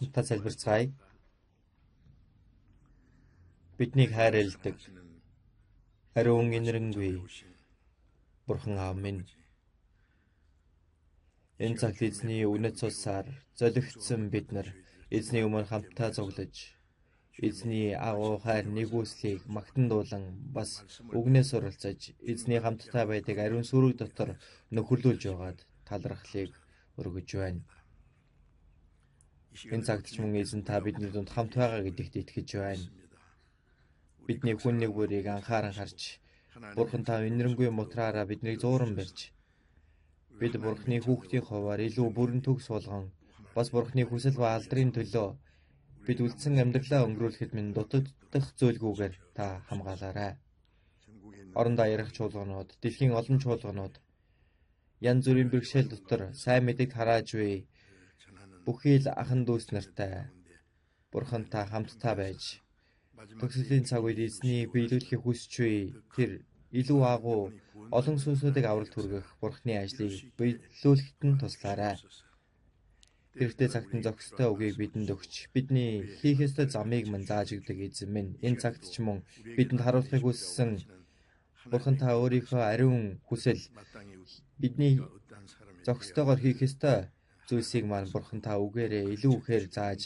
Хамтдаа залбирцгаая. Биднийг хайрладаг ариун инэрэнгүй Бурхан Аав минь, энэ цагт эзний үнэт цусаар золигдсон бид нар эзний өмнө хамтдаа цуглаж, эзний агуу хайр нэгүслийг магтан дуулан бас үгнээс суралцаж, эзний хамтдаа байдаг ариун сүрэг дотор нөхөрлүүлж байгаад талархлыг өргөж байна. Энэ цагт ч мөн эзэн та бидний дунд хамт байгаа гэдэгт итгэж байна. Бидний хүн нэг бүрийг анхааран харж, Бурхан та инэрэнгүй мутраараа биднийг зууран барьж, бид Бурханы хүүхдийн хуваар илүү бүрэн төгс болгон бас Бурханы хүсэл ба алдрын төлөө бид үлдсэн амьдралаа өнгөрүүлэхэд минь дутагдах зүйлгүйгээр та хамгаалаарай. Оронд аярах чуулганууд, дэлхийн олон чуулганууд янз бүрийн бэрхшээл дотор сайн мэдээг тарааж буй бүхий л ахан дүүс нартай Бурхан та хамтдаа байж, төгсгөлийн цаг үед эзнийг биелүүлэхийг хүсч буй тэр илүү агуу олон сүнснүүдийг авралт хүргэх Бурханы ажлыг биелүүлэхэд нь туслаарай. Тэрхтээ цагт нь зохистой үгийг бидэнд өгч, бидний хийх ёстой замыг мань зааж өгдөг эзэн минь, энэ цагт ч мөн бидэнд харуулахыг хүссэн Бурхан та өөрийнхөө ариун хүсэл бидний зохистойгоор хийх ёстой зүйлсийг маань Бурхан та үгээрээ илүү ихээр зааж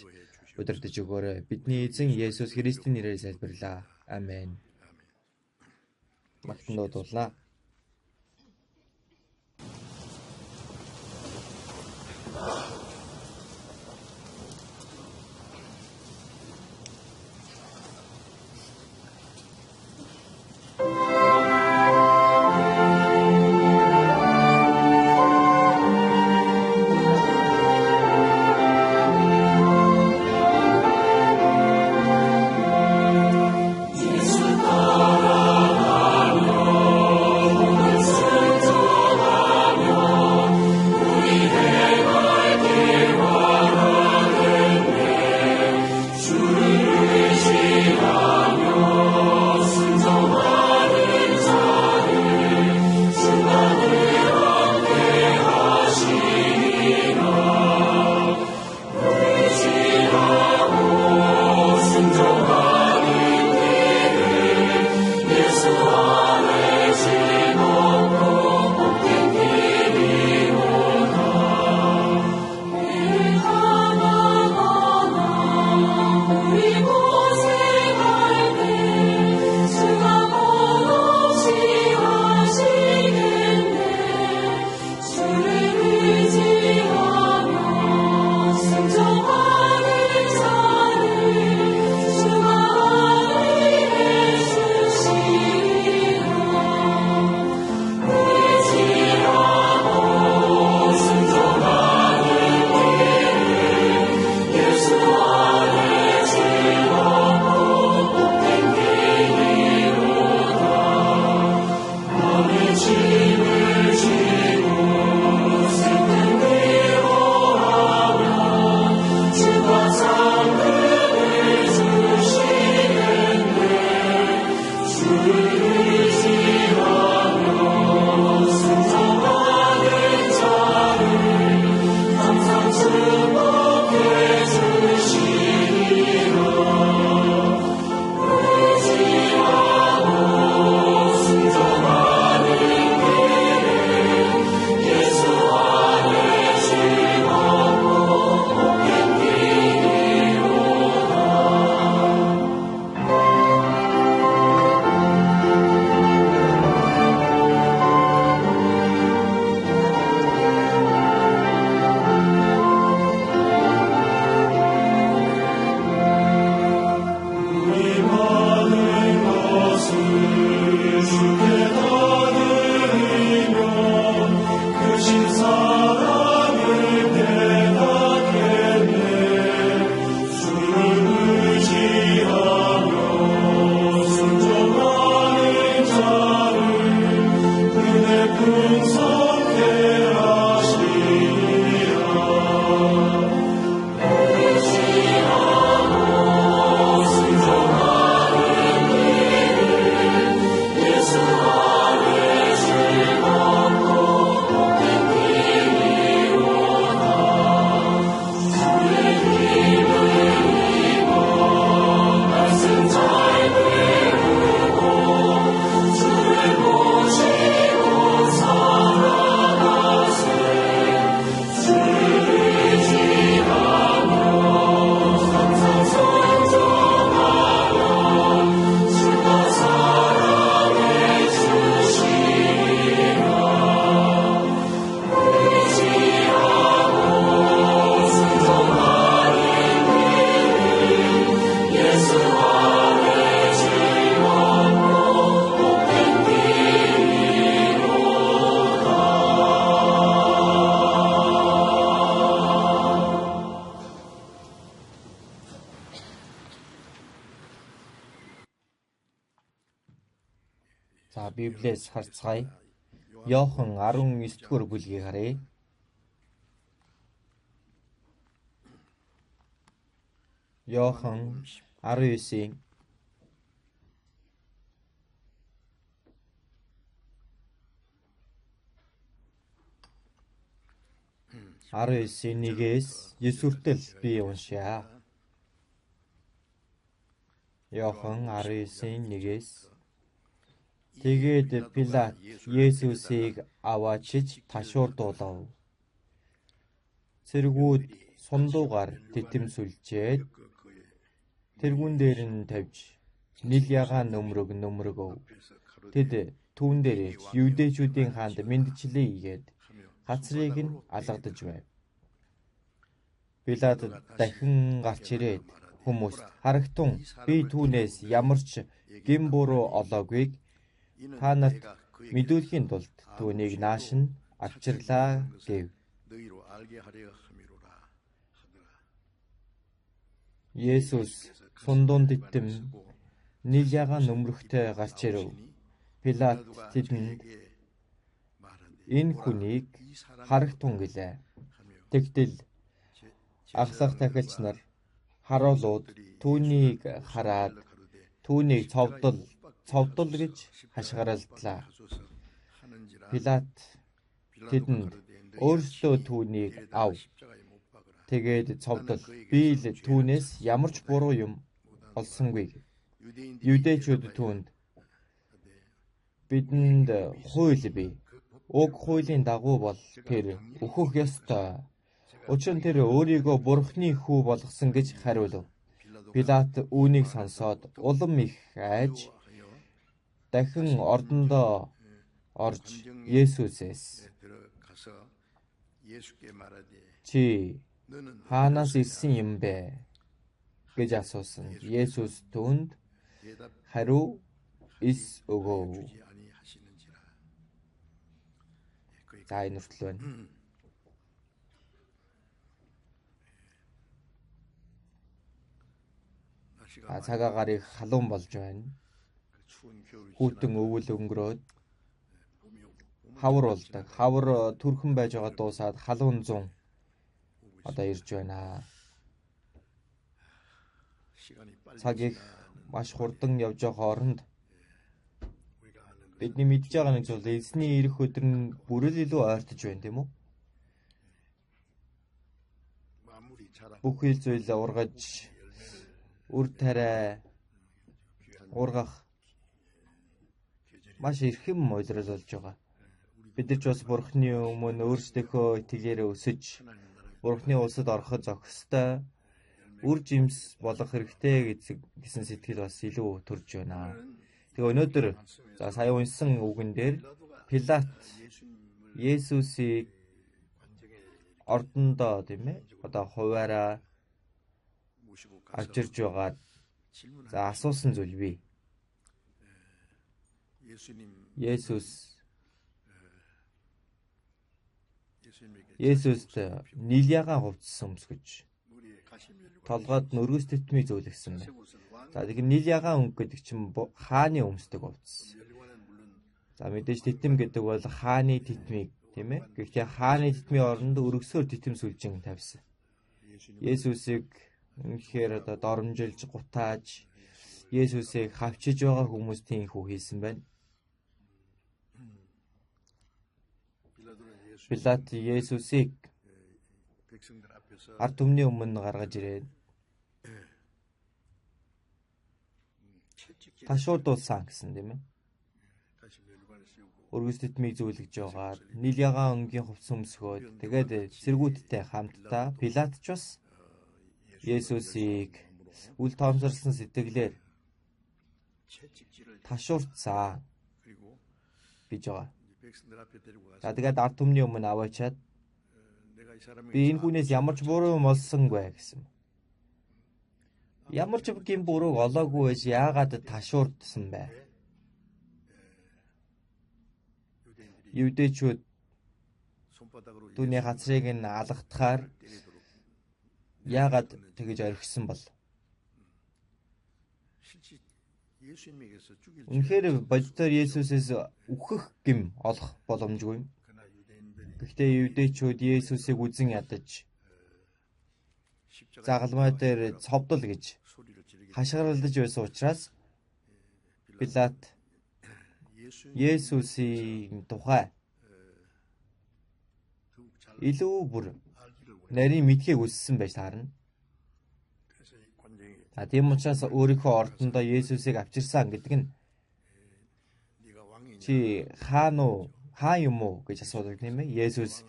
удирдах өгөөрэй. Бидний эзэн Есүс Христийн нэрээр залбирлаа. Амен. Магтан дуудуулнаа. Yesu Библиэс харцгаая. Иохан 19-р бүлгийг харъя. Иохан 19-ийн 19-ээс 9 хүртэл би уншъя. Иохан 19-ээс Тэгээд Пилат Есүсийг аваачиж ташуурдуулав. Цэргүүд сундуугаар тэтэмсүлжээд тэргүүн дээр нь тавьж нил ягаан нөмрөг нөмрөгөв. Тэд түүн дээр юудэчүүдийн хаанд мэндчлэе гээд хацрыг нь алгадаж байв. Пилат дахин гарч ирээд хүмүүст харагтун би түүнээс ямар ч гэм буруу олоогүйг та нарт мэдүүлэхийн тулд түүнийг нааш нь авчирлаа гэв. Есүс сундуун титэм нил ягаан нөмрөхтэй гарч ирэв. Пилат тэдэнд энэ хүнийг харагтун гэлээ. Тэгтэл ахлах тахилч нар харуулууд түүнийг хараад түүнийг цовдол цовдол гэж хашгиралдлаа. Пилат тэдэнд өөрсдөө түүнийг ав. Тэгээд цовдол би л түүнээс ямар ч буруу юм олсонгүй. Юудэчүүд түүнд бидэнд хууль бий. Уг хуулийн дагуу бол тэр өөхөх ёстой. Учир нь тэр өөрийгөө Бурхны хүү болгосон гэж хариулв. Пилат үүнийг сонсоод улам их айж дахин ордондоо орж Есүсээс чи хаанаас ирсэн юм бэ гэж асуусан. Есүс түүнд хариу эс өгөв. За энэ хүртэл байна. Цаг агаар их халуун болж байна. Хүйтэн өвөл өнгөрөөд хавар болдог. Хавар түрхэн байж байгаа дуусаад халуун зун одоо ирж байна. Цаг их маш хурдан явж байгаа хооронд бидний мэдж байгаа нэг зүйл эзний ирэх өдөр нь бүрэл илүү ойртож байна, тийм үү? Бүх хил зүйл ургаж үр тариа ургах маш эрхэм улирал болж байгаа. Бид нар ч бас Бурхны өмнө өөрсдийнхөө итгэлээрээ өсөж Бурхны улсад ороход зохистой үр жимс болох хэрэгтэй гэсэн сэтгэл бас илүү төрж байна. Тэгээ өнөөдөр за сая уншсан үгэн дээр Пилат Есүсийг ордондоо, тийм ээ, одоо хуваараа авчирж байгаад за асуусан зүйл бий. Есүст нил ягаан хувцас өмсгөж толгойд нь өргөс тэтмийг зөөлгсөн байна. За тэгэхээр нил ягаан өнгө гэдэг чинь хааны өмсдөг хувцас. За мэдээж титэм гэдэг бол хааны титмийг, тийм ээ. Гэхдээ хааны титмийн оронд өргөсөөр титэм сүлжин тавьсан. Есүсийг үнэхээр одоо доромжилж гутааж Есүсийг хавчиж байгаа хүмүүс тийхүү хийсэн байна. Пилат Есүсийг ард түмний өмнө гаргаж ирээд ташуурдуулсан гэсэн, тийм ээ. Өргөс тэтмийг зүүлгэж байгаад нил ягаан өнгийн хувцас өмсгөөд тэгээд цэргүүдтэй хамтдаа Пилат ч бас Есүсийг үл тоомсорлсон сэтгэлээр ташуурдсан гэж байгаа. За тэгээд ард түмний өмнө аваачаад би энэ хүнээс ямар ч буруу юм олсонгүй гэсэн. Ямар ч гэм бурууг олоогүй байж яагаад ташуурдсан бэ? Юудэчүүд түүний хацрыг нь алгатахаар яагаад тэгэж орхисон бол? Үнэхээр бодитоор Есүсээс үхэх гэм олох боломжгүй юм. Гэхдээ евдээчүүд Есүсийг үзэн ядаж загалмай дээр цовдол гэж хашгиралдаж байсан учраас Пилат Есүсийн тухай илүү бүр нарийн мэдхийг хүссэн байж таарна. За тийм учраас өөрийнхөө ордондоо Есүсийг авчирсан гэдэг нь чи хаан уу, хаан юм уу гэж асуудаг, тийм ээ. Есүс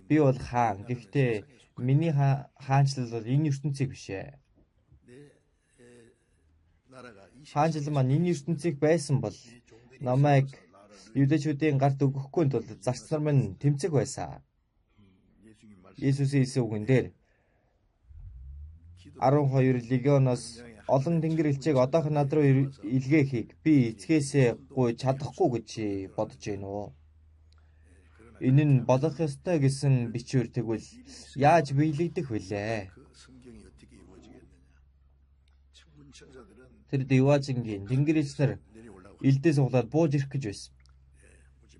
би бол хаан, гэхдээ миний хаанчлал бол энэ ертөнцийг биш ээ. Хаанчлал маань энэ ертөнцийг байсан бол намайг евдээчүүдийн гарт өгөхгүй тулд зарц нар минь тэмцэх байсан. Есүсийн хэлсэн үгэн дээр 12 легионоос олон тэнгэр элчийг одоохон над руу илгээхийг би эцгээсээ гуйж чадахгүй гэж бодож байна уу? Энэ нь болох ёстой гэсэн бичвэр тэгвэл яаж биелэгдэх вүлээ? Тэр диваажингийн тэнгэр элч нар элдээ суглаад бууж ирэх гэж байсан.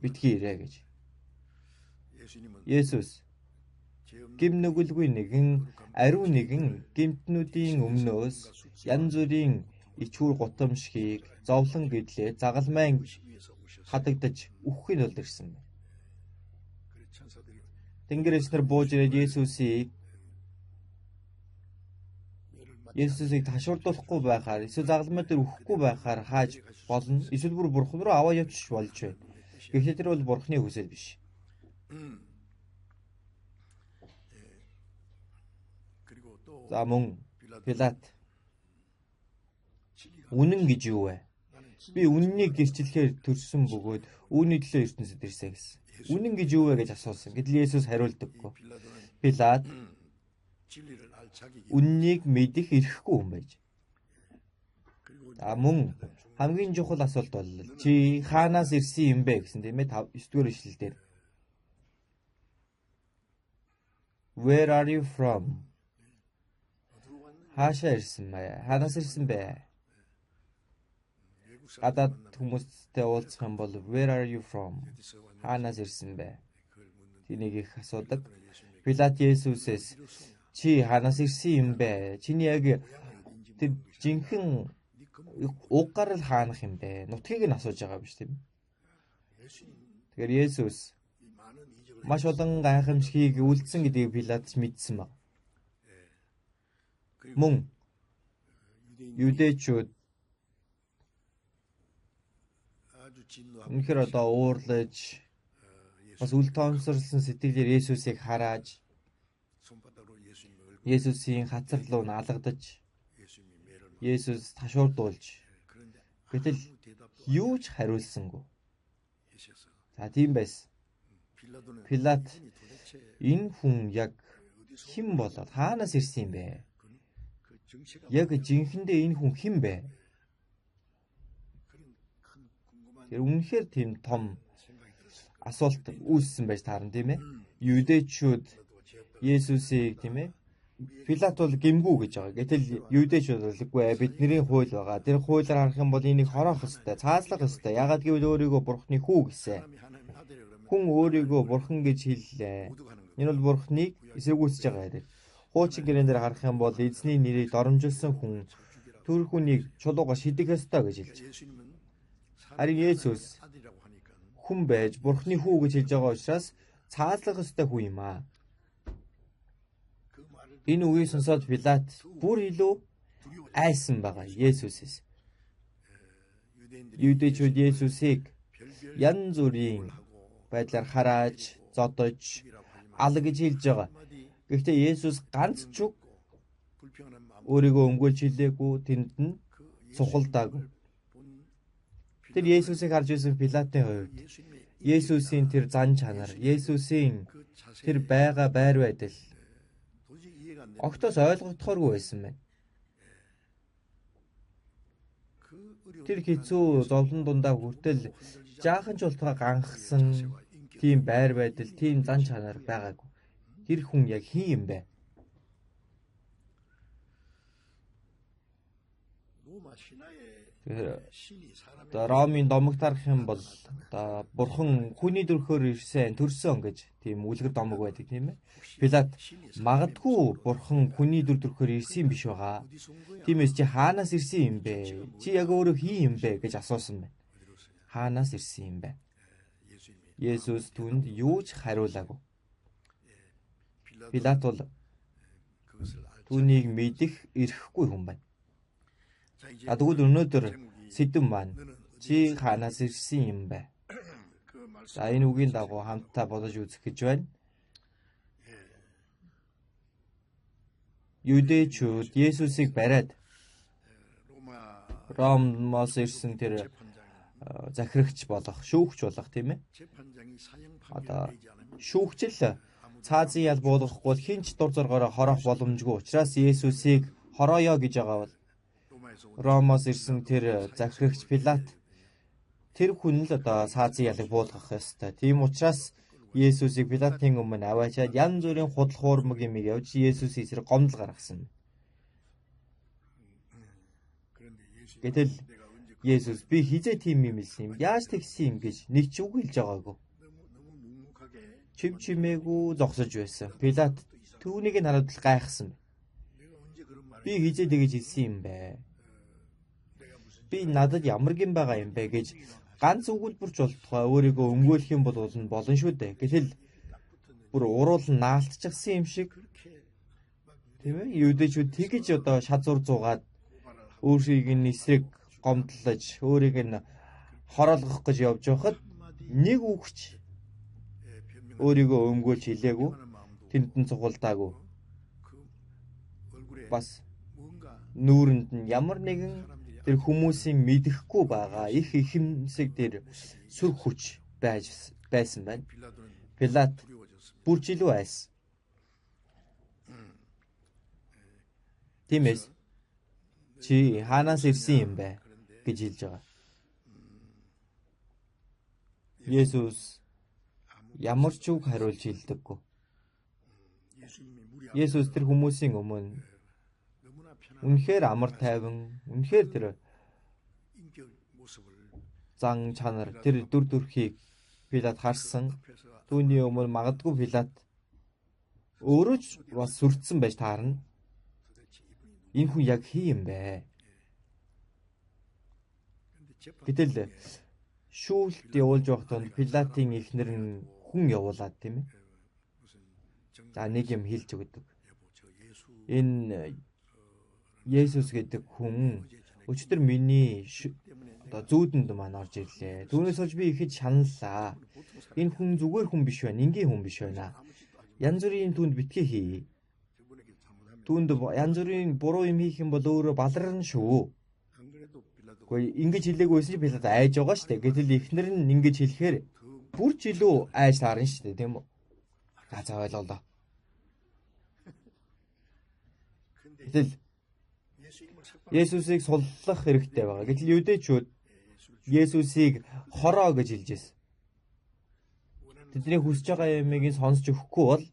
Битгий ирээ гэж. Есүс гэм нүгэлгүй нэгэн ариун нэгэн гэмтнүүдийн өмнөөс янз бүрийн ичхүүр гутамшгийг зовлон гэдлээ загалмайн хадагдаж үхэхийн тулд ирсэн байна. Тэнгэр элч нар бууж ирээд Есүсийг ташуурдуулахгүй байхаар эсвэл загалмай дээр үхэхгүй байхаар хааж болно. Эсвэл бүр бурхан руу аваа явчих болж байна. Гэхдээ тэр бол бурханы хүсэл биш. За мөн Пилат үнэн гэж юу вэ? Би үннийг гэрчлэхээр төрсөн бөгөөд үүний төлөө ертөнцид ирсэн гэсэн. Үнэн гэж юу вэ гэж асуусан. Гэтэл Есүс хариулдаггүй. Пилат үннийг мэдэх эрхгүй хүн байж. За мөн хамгийн чухал асуулт бол чи хаанаас ирсэн юм бэ гэсэн, тийм ээ, 9-р ишлэл дээр. Where are you from? Хаашаа ирсэн бэ? Хаанаас ирсэн бэ? Гадаад хүмүүстэй уулзах юм бол where are you from? Хаанаас ирсэн бэ? Тэнийг их асуудаг. Пилат Есүсээс чи хаанаас ирсэн юм бэ? Чиний яг тэр жинхэнэ уг гарал хаанах юм бэ? Нутгийг нь асууж байгаа биш тийм. Тэгэхээр Есүс маш олон гайхамшигыг үйлдсэн гэдгийг Пилат мэдсэн баг. Мөн юдэчүүд үнэхээр одоо уурлаж бас үл тоомсорлсон сэтгэлээр Есүсийг харааж Есүсийн хацар руу наалгадаж Есүс ташуурдуулж гэтэл юу ч хариулсангүй. За тийм байсан. Пилат энэ хүн яг хэн болоод хаанаас ирсэн юм бэ? Яг жинхэндээ энэ хүн хэн бэ? Тэр үнэхээр тийм том асуулт үүссэн байж таарна, тийм ээ. Юдэчүүд Есүсийг, тийм ээ, Пилат бол гэмгүй гэж байгаа. Гэтэл юдэчүүд бол үгүй ээ, бидний хууль байгаа. Тэр хуулиар харах юм бол энийг хороох ёстой, цааслах ёстой. Яагаад гэвэл өөрийгөө бурхны хүү гэсэн. Хүн өөрийгөө бурхан гэж хэллээ. Энэ бол бурхныг эсэргүүцэж байгаа хэрэг. Хуучин гэрэн дээр харах юм бол эзний нэрийг доромжилсон хүн төр хүнийг чулуугаар шидэх ёстой гэж хэлж байна. Харин Есүс хүн байж бурхны хүү гэж хэлж байгаа учраас цааслах ёстой хүн юм аа. Энэ үгийг сонсоод Пилат бүр илүү айсан байгаа Есүсээс. Юдэчүүд Есүсийг янз бүрийн байдлаар харааж, зодож, ал гэж хэлж байгаа. Гэхдээ Есүс ганц ч үг өөрийгөө өмгөөлж хэлээгүй, тэнд нь цухалдаагүй. Тэр Есүсийг харж байсан Пилатын хувьд Есүсийн тэр зан чанар, Есүсийн тэр байгаа байр байдал огтоос ойлгогдохооргүй байсан байна. Тэр хэцүү зовлон дундаа хүртэл жаахан ч болтугай ганхсан тийм байр байдал, тийм зан чанар байгаагүй. Тэр хүн яг хэн юм бэ? Тэгэхээр одоо Ромын домогт харах юм бол одоо бурхан хүний төрхөөр ирсэн, төрсөн гэж тийм үлгэр домог байдаг, тийм ээ. Пилат магадгүй бурхан хүний дүр төрхөөр ирсэн биш байгаа. Тиймээс чи хаанаас ирсэн юм бэ? Чи яг өөрөө хин юм бэ гэж асуусан байна. Хаанаас ирсэн юм бэ? Есүс түүнд юу ч хариулаагүй. Пилат бол түүнийг мэдэх эрхгүй хүн байна. За тэгвэл өнөөдөр сэдэв маань чи хаанаас ирсэн юм бэ? За энэ үгийн дагуу хамтдаа бодож үзэх гэж байна. Юдэчүүд Есүсийг бариад Ромоос ирсэн тэр захирагч болох, шүүгч болох, тийм ээ. Одоо шүүгч л цаазын ял буулгахгүй бол хэн ч дур зоргоороо хорох боломжгүй учраас Есүсийг хорооё гэж байгаа бол Ромоос ирсэн тэр захирагч Пилат тэр хүн л одоо цаазын ялыг буулгах ёстой. Тийм учраас Есүсийг Пилатын өмнө аваачаад янз бүрийн худал хуурмаг юмыг явж Есүсийн эсрэг гомдол гаргасан. Гэтэл Есүс би хизээ тийм юм хэлсэн юм, яаж тэгсэн юм гэж нэг ч үг хэлж байгаагүй. Чив чимээгүй зогсож байсан. Пилат түүнийг нь хараад л гайхсан. Би хизээ тэгэж хэлсэн юм бэ? Би надад ямар гин байгаа юм бэ гэж ганц өгүүлбэрч болтугай өөрийгөө өмгөөлөх юм бол болно шүү дээ. Гэтэл бүр уруул наалтчихсан юм шиг, тийм ээ. Юудэчүүд тэгэж одоо шазуур зуугаад өөрийг нь эсрэг гомдлож, өөрийг нь хороолгох гэж явж байхад нэг үгч өөрийгөө өмгөөлж хэлээгүй, тэнд нь цугулдаагүй. Бас нүүрэнд нь ямар нэгэн тэр хүмүүсийн мэдэхгүй байгаа их ихэмсэг тэр сүр хүч байж байсан байна. Пилат бүр ч илүү айсан. Тиймээс чи хаанаас ирсэн юм бэ гэж хэлж байгаа. Есүс ямар ч үг хариулж хэлдэггүй. Есүс тэр хүмүүсийн өмнө үнэхээр амар тайван, үнэхээр тэр зан чанар, тэр дүр төрхийг Пилат харсан. Түүний өмнө магадгүй Пилат өөрөө ч бас сүрдсэн байж таарна. Энэ хүн яг хий юм бэ? Гэтэл шүүлт явуулж явах тунд Пилатын эхнэр нь хүн явуулаад, тийм ээ. За нэг юм хэлж өгдөг. Энэ Есүс гэдэг хүн өчигдөр миний одоо зүүдэнд маань орж ирлээ. Түүнээс хойш би ихэд шаналлаа. Энэ хүн зүгээр хүн биш байна, энгийн хүн биш байна. Янз бүрийн түүнд битгий хий. Түүнд янз бүрийн буруу юм хийх юм бол өөрөө баларна шүү. Гэхдээ ингэж хэлээгүй байсан чи Пилат айж байгаа шүү дээ. Гэтэл эхнэр нь ингэж хэлэхээр бүр ч илүү айж таарна шүү дээ, тийм үү? За ойлголоо. Гэтэл Есүсийг суллах хэрэгтэй байгаа. Гэтэл юудэчүүд Есүсийг хороо гэж хэлж байсан. Тэдний хүсэж байгаа юмыг нь сонсч өгөхгүй бол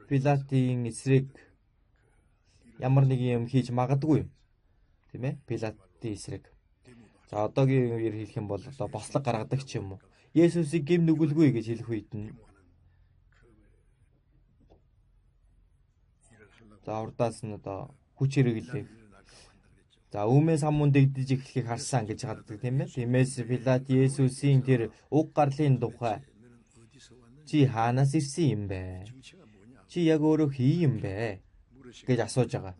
Пилатын эсрэг ямар нэгэн юм хийж магадгүй юм. Тийм ээ? Пилатын эсрэг. За одоогийн үеэр хэлэх юм бол одоо бослог гаргадаг ч юм уу. Есүсийг гэм нүгэлгүй гэж хэлэх үед нь за урдаас нь одоо хүч хэрэглэх. За өмнө самун дэгдэж эхлэхийг харсан гэж гаргадаг, тийм ээ. Тиймээс Пилат Есүсийн тэр уг гарлын тухай чи хаанаас ирсэн юм бэ? Чи яг өөрөө хий юм бэ гэж асууж байгаа.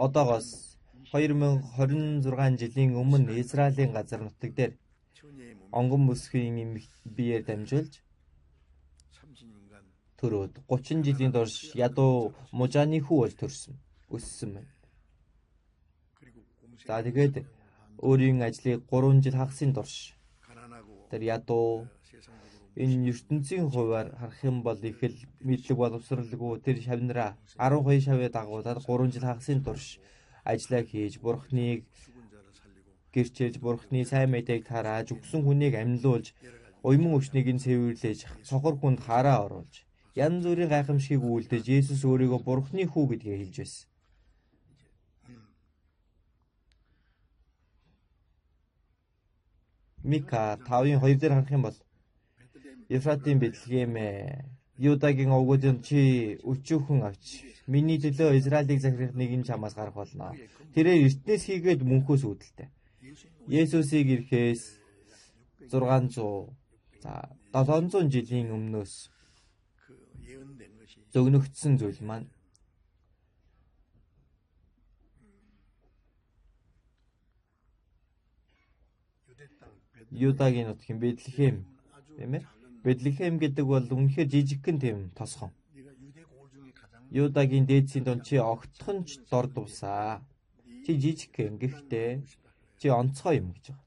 Одоогоос 2026 жилийн өмнө Израилийн газар нутаг дээр онгон бүсгийн биеэр дамжуулж төрөөд 30 жилийн турш ядуу мужааны хүү болж төрсөн, өссөн байна. За тэгээд өөрийн ажлыг 3 жил хагасын турш тэр ядуу энэ ертөнцийн хувиар харах юм бол их л мэдлэг боловсралгүй тэр шавнараа 12 шавья дагуулад 3 жил хагасын турш ажлаа хийж бурхныг гэрчилж бурхны сайн мэдээг тарааж өгсөн хүнийг амьлуулж уйман өвчнийг нь цэвэрлэж сохор хүнд хараа оруулж Янз бүрийн гайхамшигыг үйлдэж Есүс өөрийгөө Бурхны хүү гэдгээ хэлж байсан. Мика 5-2 дээр харах юм бол Ефратын Бэтлехэм Юдагийн овгуудын чи өчүүхэн авч миний төлөө Израилийг захирах нэгэн чамаас гарах болно. Тэрээр эртнээс хийгээд мөнхөөс үүдэлтэй. Есүсийг ирэхээс 600 за 700 жилийн өмнөөс зөгнөгдсөн зүйл маань Юдагийн нутгийн Бэтлехэм, тийм ээ. Бэтлехэм гэдэг бол үнэхээр жижигхэн тийм тосгон. Юдагийн дээдсийн дунд чи огтхон ч дор дувсаа. Чи жижигхэн, гэхдээ чи онцгой юм гэж байгаа.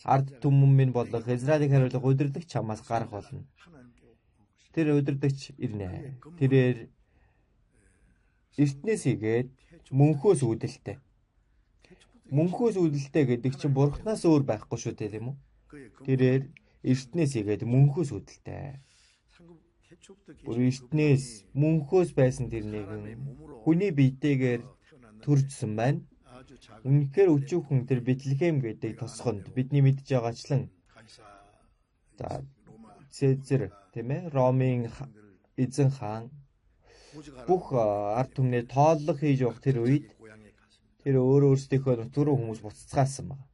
Ард түмэн минь болох Израилийг хариулах удирдагч чамаас гарах болно. Тэр удирдагч ирнэ. Тэрээр эртнээс игээд мөнхөөс үүдэлтэй. Мөнхөөс үүдэлтэй гэдэг чинь Бурханаас өөр байхгүй шүү дээ, тийм үү? Тэрээр эртнээс игээд мөнхөөс үүдэлтэй. Бүр эртнээс мөнхөөс байсан тэр нэгэн хүний биетэйгээр төржсөн байна. Үнэхээр өчүүхэн тэр Бэтлехэм гэдэг тосгонд бидний мэдж байгаачлан за Цезар, тийм ээ, Ромын эзэн хаан бүх ард түмнээ тооллого хийж явах тэр үед тэр өөрөө өөрсдийнхөө нутг руу хүмүүс буцацгаасан байна.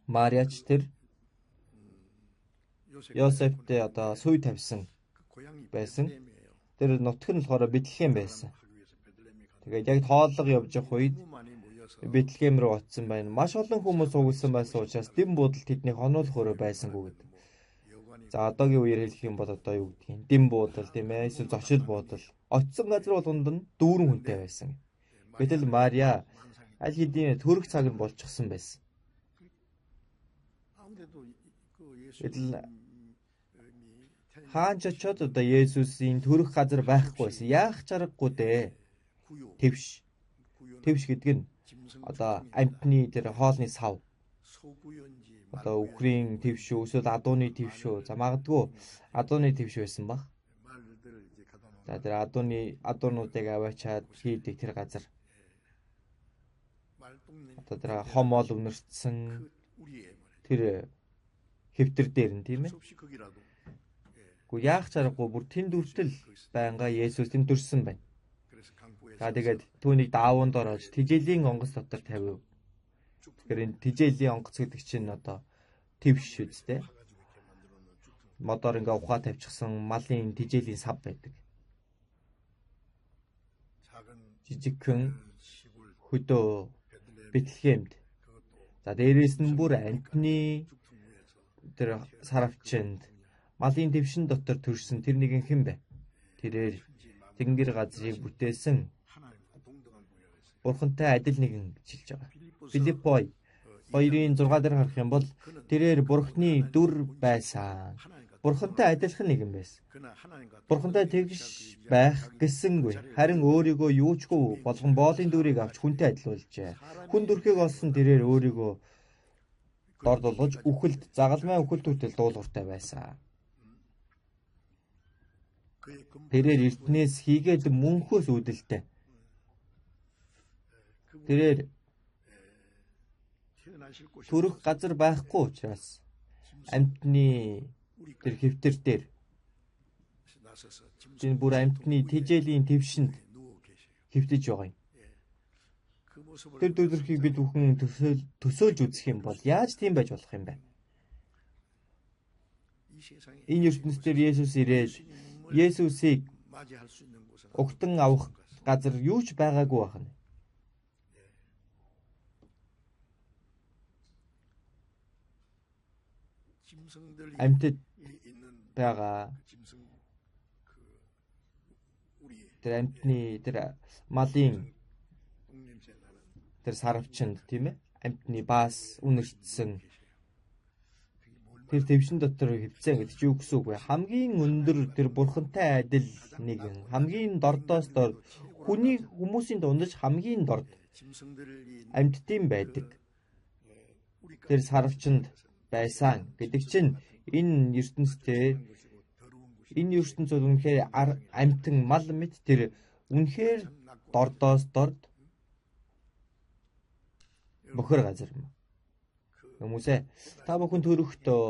Мариач тэр Йосефтэй одоо суй тавьсан байсан. Тэр нутг нь болохоор Бэтлехэм байсан. Тэгээд яг тооллого явж явах үед Бэтлехэм рүү очсон байна. Маш олон хүмүүс угссан байсан учраас дэм буудал тэднийг хонуулах өрөө байсангүй гэдэг. За одоогийн үеэр хэлэх юм бол одоо юу гэдгийг дэм буудал, тийм ээ, эсвэл зочид буудал. Очсон газар болгонд нь дүүрэн хүнтэй байсан. Гэтэл Мариа аль хэдийн төрөх цаг нь болчихсон байсан. Гэтэл хаан ч очиод одоо Есүсийн төрөх газар байхгүй байсан. Яах чаргагүй дээ. Твш. Твш гэдэг нь одоо амьтны тэр хоолны сав. Одоо үхрийн твш үү, эсвэл адууны твш үү. За магадгүй адууны твш байсан баг. За тэр адуунуудыг аваачаад хийдэг тэр газар. Одоо тэр хомоол үнэртсэн тэр хэвтэр дээр нь, тийм ээ. Гэхдээ яах чаргагүй бүр тэнд хүртэл байнга Есүс тэнд төрсөн байна. За тэгээд түүнийг даавуунд орож тижээлийн онгоц дотор тавив. Тэгэхээр энэ тижээлийн онгоц гэдэг чинь одоо твш үстэй. Модоор ингээ ухаа тавьчихсан малын тижээлийн сав байдаг. Жижигхэн хөдөө Бэтлехемд. За дээрээс нь бүр амьтны тэр саравчинд малын твшин дотор төрсөн тэр нэгэн хэн бэ? Тэрээр тэнгэр газрыг бүтээсэн Бурхантай адил нэгэн гэж хэлж байгаа. Филиппой 2:6 дээр харах юм бол тэрээр Бурхны дүр байсан. Бурхантай адилхан нэгэн байсан. Бурхантай тэгш байх гэсэнгүй. Харин өөрийгөө юучгүй болгон боолын дүрийг авч хүнтэй адилуулжээ. Хүн төрхийг олсон тэрээр өөрийгөө дорд болгож үхэлд загалмай үхэлд хүртэл дуулууртай байсан. Тэрээр эртнээс хийгээд мөнхөөс үүдэлтэй. Тэрээр төрөх газар байхгүй учраас амьтны тэр хэвтэр дээр энэ бүр амьтны тижээлийн твшинд хэвтэж байгаа юм. Тэр дүрхийг бид бүхэн төсөөлж үзэх юм бол яаж тийм байж болох юм бэ? Энэ ертөнцийн Есүс ирээд Есүсийг угтан авах газар юу ч байгаагүй байна. Амьтад байгаа тэр амьтны тэр малын тэр сарвчанд, тийм ээ, амьтны баас үнэртсэн тэр твшин дотор хэвцэн гэдэг чи юу гэсэн үг вэ? Хамгийн өндөр тэр бурхантай адил нэгэн, хамгийн дордоос дорд, хүний хүмүүсийн дундаж хамгийн дорд амьтдын байдаг тэр сарвчанд байсан гэдэг чинь энэ ертөнцийн Энэ ертөнц бол үнэхээр амьтан мал мэт тэр үнэхээр дордоос дорд бохир газар юм. Хүмүүсээ та бүхэн төрөхдөө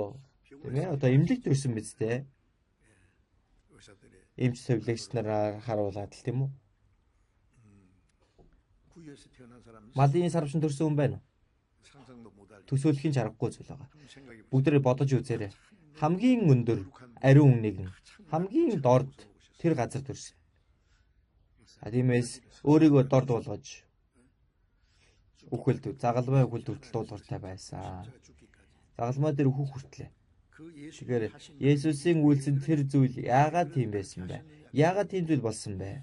тийм одоо эмнэлэг төрсөн биз дээ. Эмч сувилагч нараар харуулад л тийм үү? Малын сарвчин төрсөн хүн байна уу? Төсөөлөхийн ч аргагүй зүйл байгаа. Бүгдээрээ бодож үзээрэй. Хамгийн өндөр ариун нэгэн, хамгийн дорд тэр газар төрсөн. Тиймээс өөрийгөө дорд болгож үхэлд загалмай үхэлд хүртэл дуулууртай байсан. Загалмай дээр үхэх хүртлээ. Тэгэхээр Есүсийн үйлсэн тэр зүйл яагаад тийм байсан бэ? Яагаад тийм зүйл болсон бэ?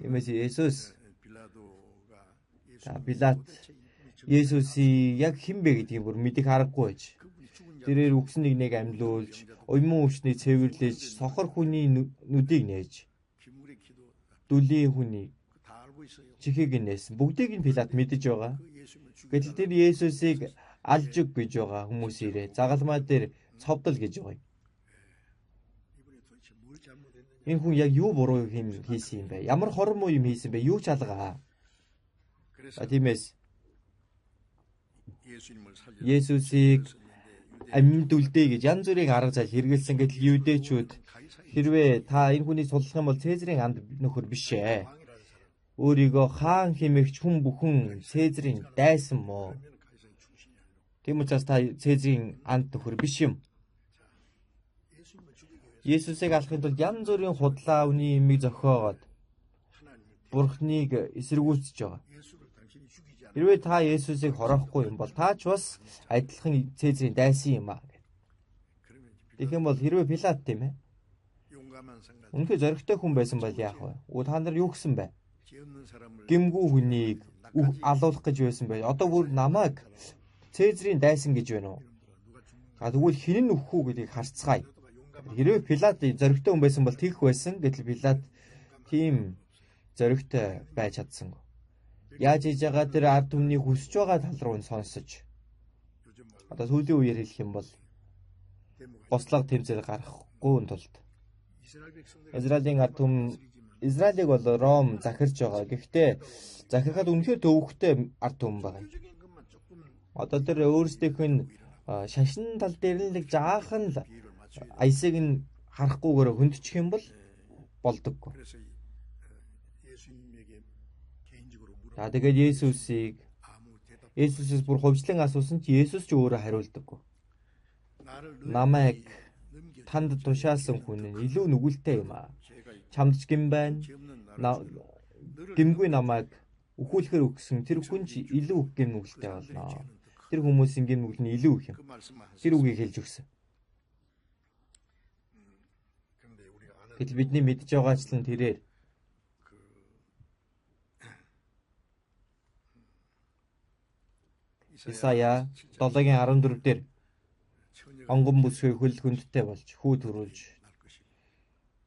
Тиймээс Есүс Пилат Есүсийг яг хэн бэ гэдгийг бүр мэдэх аргагүй байж. Тэрээр үхсэн нэгнийг амьлуулж, уйман өвчнийг цэвэрлэж, сохор хүний нүдийг нээж, дүлийн хүний чихийг нээсэн. Бүгдийг нь Пилат мэдэж байгаа. Гэтэл тэр Есүсийг алж өг гэж байгаа хүмүүс ирээ. Загалмай дээр цовдол гэж байгаа юм. Энэ хүн яг юу буруу юм хийсэн юм бэ? Ямар хор муу юм хийсэн бэ? Юу ч алгаа. Тиймээс Есүсийг амьд үлдээ гэж янз бүрийн арга зал хэрэгэлсэн. Гэтэл юудэчүүд хэрвээ та энэ хүнийг суллах юм бол Цэзрийн анд нөхөр биш ээ. Өөрийгөө хаан хэмээгч хүн бүхэн Цэзрийн дайсан мó. Тийм учраас та Цэзрийн анд нөхөр биш юм. Есүсийг алахын тулд янз бүрийн худлаа үний юмыг зохиогоод Бурхныг эсэргүүцэж байгаа. Хэрвээ та Есүсийг хороохгүй юм бол та ч бас адилхан Цэзрийн дайсан юм аа. Тэгэх юм бол хэрвээ Пилат тийм ээ. Үнэхээр зоригтой хүн байсан бол яах вэ? Та нар юу гэсэн бэ? Гэмгүй хүнийг алуулах гэж байсан бай. Одоо бүр намайг Цэзрийн дайсан гэж байна уу? Тэгвэл хэн нь үхэх үү гэдгийг харцгаая. Хэрвээ Пилат зоригтой хүн байсан бол тэгэх байсан. Гэтэл Пилат тийм зоригтой байж чадсангүй. Яаж хийж байгаа тэр ард түмний хүсэж байгаа тал руу нь сонсож. Одоо сүүлийн үеэр хэлэх юм бол бослого тэмцээл гаргахгүй тулд Израилийн ард түмэн Израилийг бол Ром захирч байгаа. Гэхдээ захирахад үнэхээр төвөгтэй ард түмэн байгаа. Одоо тэр өөрсдийнх нь шашин тал дээр нь нэг жаахан л аясыг нь харахгүйгээр хөндчих юм бол болдоггүй. За тэгээд Есүсээс бүр хувьчлан асуусан ч Есүс ч өөрөө хариулдаггүй. Намайг танд тушаасан хүн нь илүү нүгэлтэй юм аа. Чамд ч гэм байна. Гэмгүй намайг үхүүлэхээр өгсөн тэр хүн ч илүү их гэм нүгэлтэй болно. Тэр хүмүүсийн гэм нүгэл нь илүү их юм. Тэр үгийг хэлж өгсөн. Гэтэл бидний мэдж байгаачлан тэрээр Исая 7-гийн 14 дээр онгон бүсгүй хөл хүндтэй болж хүү төрүүлж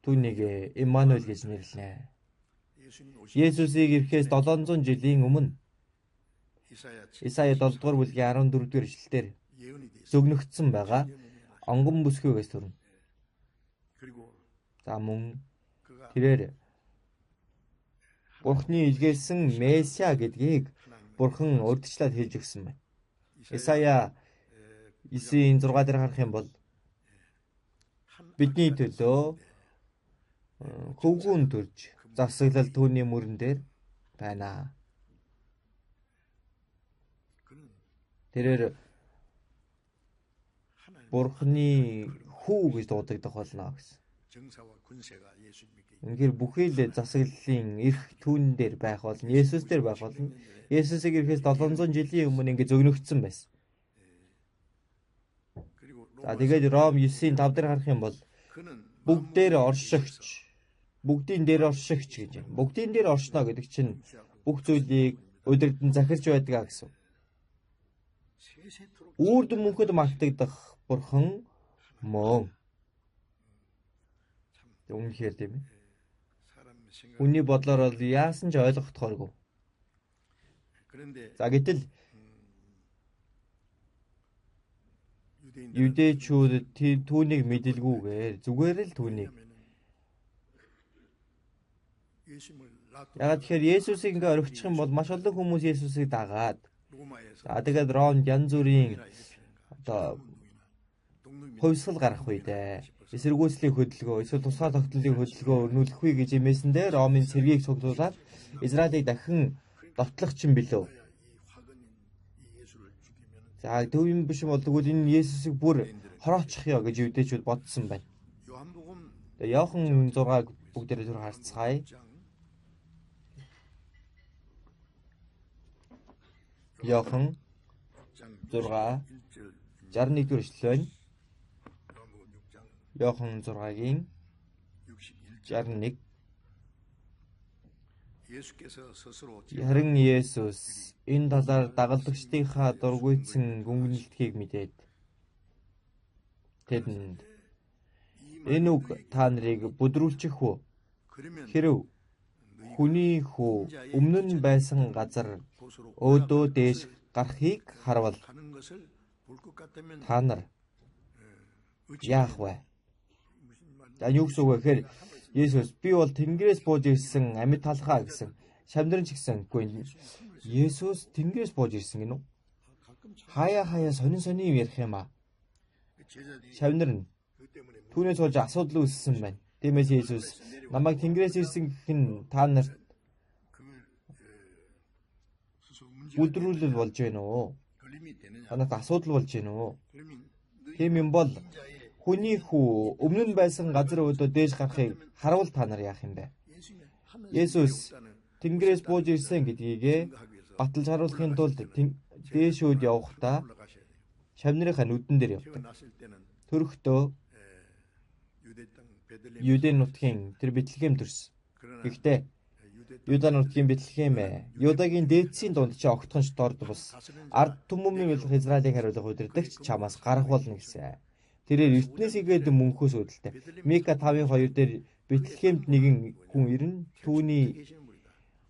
түүнийг Эммануэль гэж нэрлэнэ. Есүсийг ирэхээс 700 жилийн өмнө Исая 7 дугаар бүлгийн 14 дугаар ишлэлдэр зөгнөгдсөн байгаа онгон бүсгүйгээс төрнө. За мөн тэрээр Бурхны илгээсэн Месиа гэдгийг Бурхан урьдчилаад хэлж өгсөн байна. Исая 9-ийн 6 дээр харах юм бол бидний төлөө хөвгүүн төрж засаглал түүний мөрөн дээр байна. Тэрээр Бурхны хүү гэж дуудагдах болно гэсэн. Үнэхээр бүхий л засаглалын эрх түүн дээр байх болно. Есүс дээр байх болно. Есүсийг ирэхээс 700 жилийн өмнө ингэ зөгнөгдсөн байсан. За тэгээд Ром 9-ийн 5 дээр харах юм бол бүгдээр оршигч, бүгдийн дээр оршигч гэж байна. Бүгдийн дээр оршино гэдэг чинь бүх зүйлийг удирдан захирч байдаг гэсэн. Үрд мөнхөд мартагдах Бурхан мөн. Үнэхээр тийм ээ. Хүний бодлоор бол яасан ч ойлгохдохооргүй. За гэтэл Юдэчүүд түүнийг мэдэлгүйгээр зүгээр л түүнийг. Яагаад тэгэхээр Есүсийг ингээ орхичих юм бол маш олон хүмүүс Есүсийг дагаад за тэгээд Ромд янз бүрийн одоо хувьсгал гарах үед эсэргүүцлийн хөдөлгөөн эсвэл тусгаар тогтнолын хөдөлгөөн өрнүүлэхгүй гэж имээсэндээ Ромын цэргийг цуглуулад Израилийг дахин довтлох чинь билүү. За төв юм биш юм бол тэгвэл энэ Есүсийг бүр хороочих ёо гэж юдэчүүд бодсон байна. Тэгээ Иохан 6-г бүгдээрээ түр харцгаая. Иохан 6 61 дэх эшлэл байна. Иохан 6-гийн 61. Харин Есүс энэ талаар дагалдагчдынхаа дургүйцэн гүнгэнэлтгийг мэдээд тэдэнд энэ үг та нарыг бүдрүүлчих үү? Хэрв хүний хүү өмнө нь байсан газар өөдөө дээш гарахыг харвал та нар яах вэ? За юу гэсэн үг вэ гэхээр Есүс би бол Тэнгэрээс бууж ирсэн амьд талхаа гэсэн. Шамдрын ч гэсэн үгүй Есүс Тэнгэрээс бууж ирсэн гэнэ үү? Хаяа хаяа сонин сонин юм ярих юм аа. Шавнар нь түүнээс болж асуудал үүссэн байна. Тиймээс Есүс намайг Тэнгэрээс ирсэн гэх нь та нарт бүдрүүлэл болж байна уу? Та нарт асуудал болж байна уу? Тийм юм бол хүний хүү өмнө нь байсан газар өөдөө дээш гарахыг харуул та нар яах юм бэ? Есүс Тэнгэрээс бууж ирсэн гэдгийг баталж харуулахын тулд дээш өөд явахдаа шавнырынхаа нүдэн дээр явдаг. Төрөхдөө Юдэ нутгийн тэр Бэтлехэм төрсөн. Гэхдээ Юда нутгийн Бэтлехэм Юдагийн дээдсийн дунд чи огтхонч дорд бус ард түмэн болох Израилийн хариулах удирдагч чамаас гарах болно гэсэн. Тэрээр эртнээс игээд мөнхөөс үүдэлтэй. Мика 5:2 дээр Бэтлехемд нэгэн хүн ирнэ. Түүний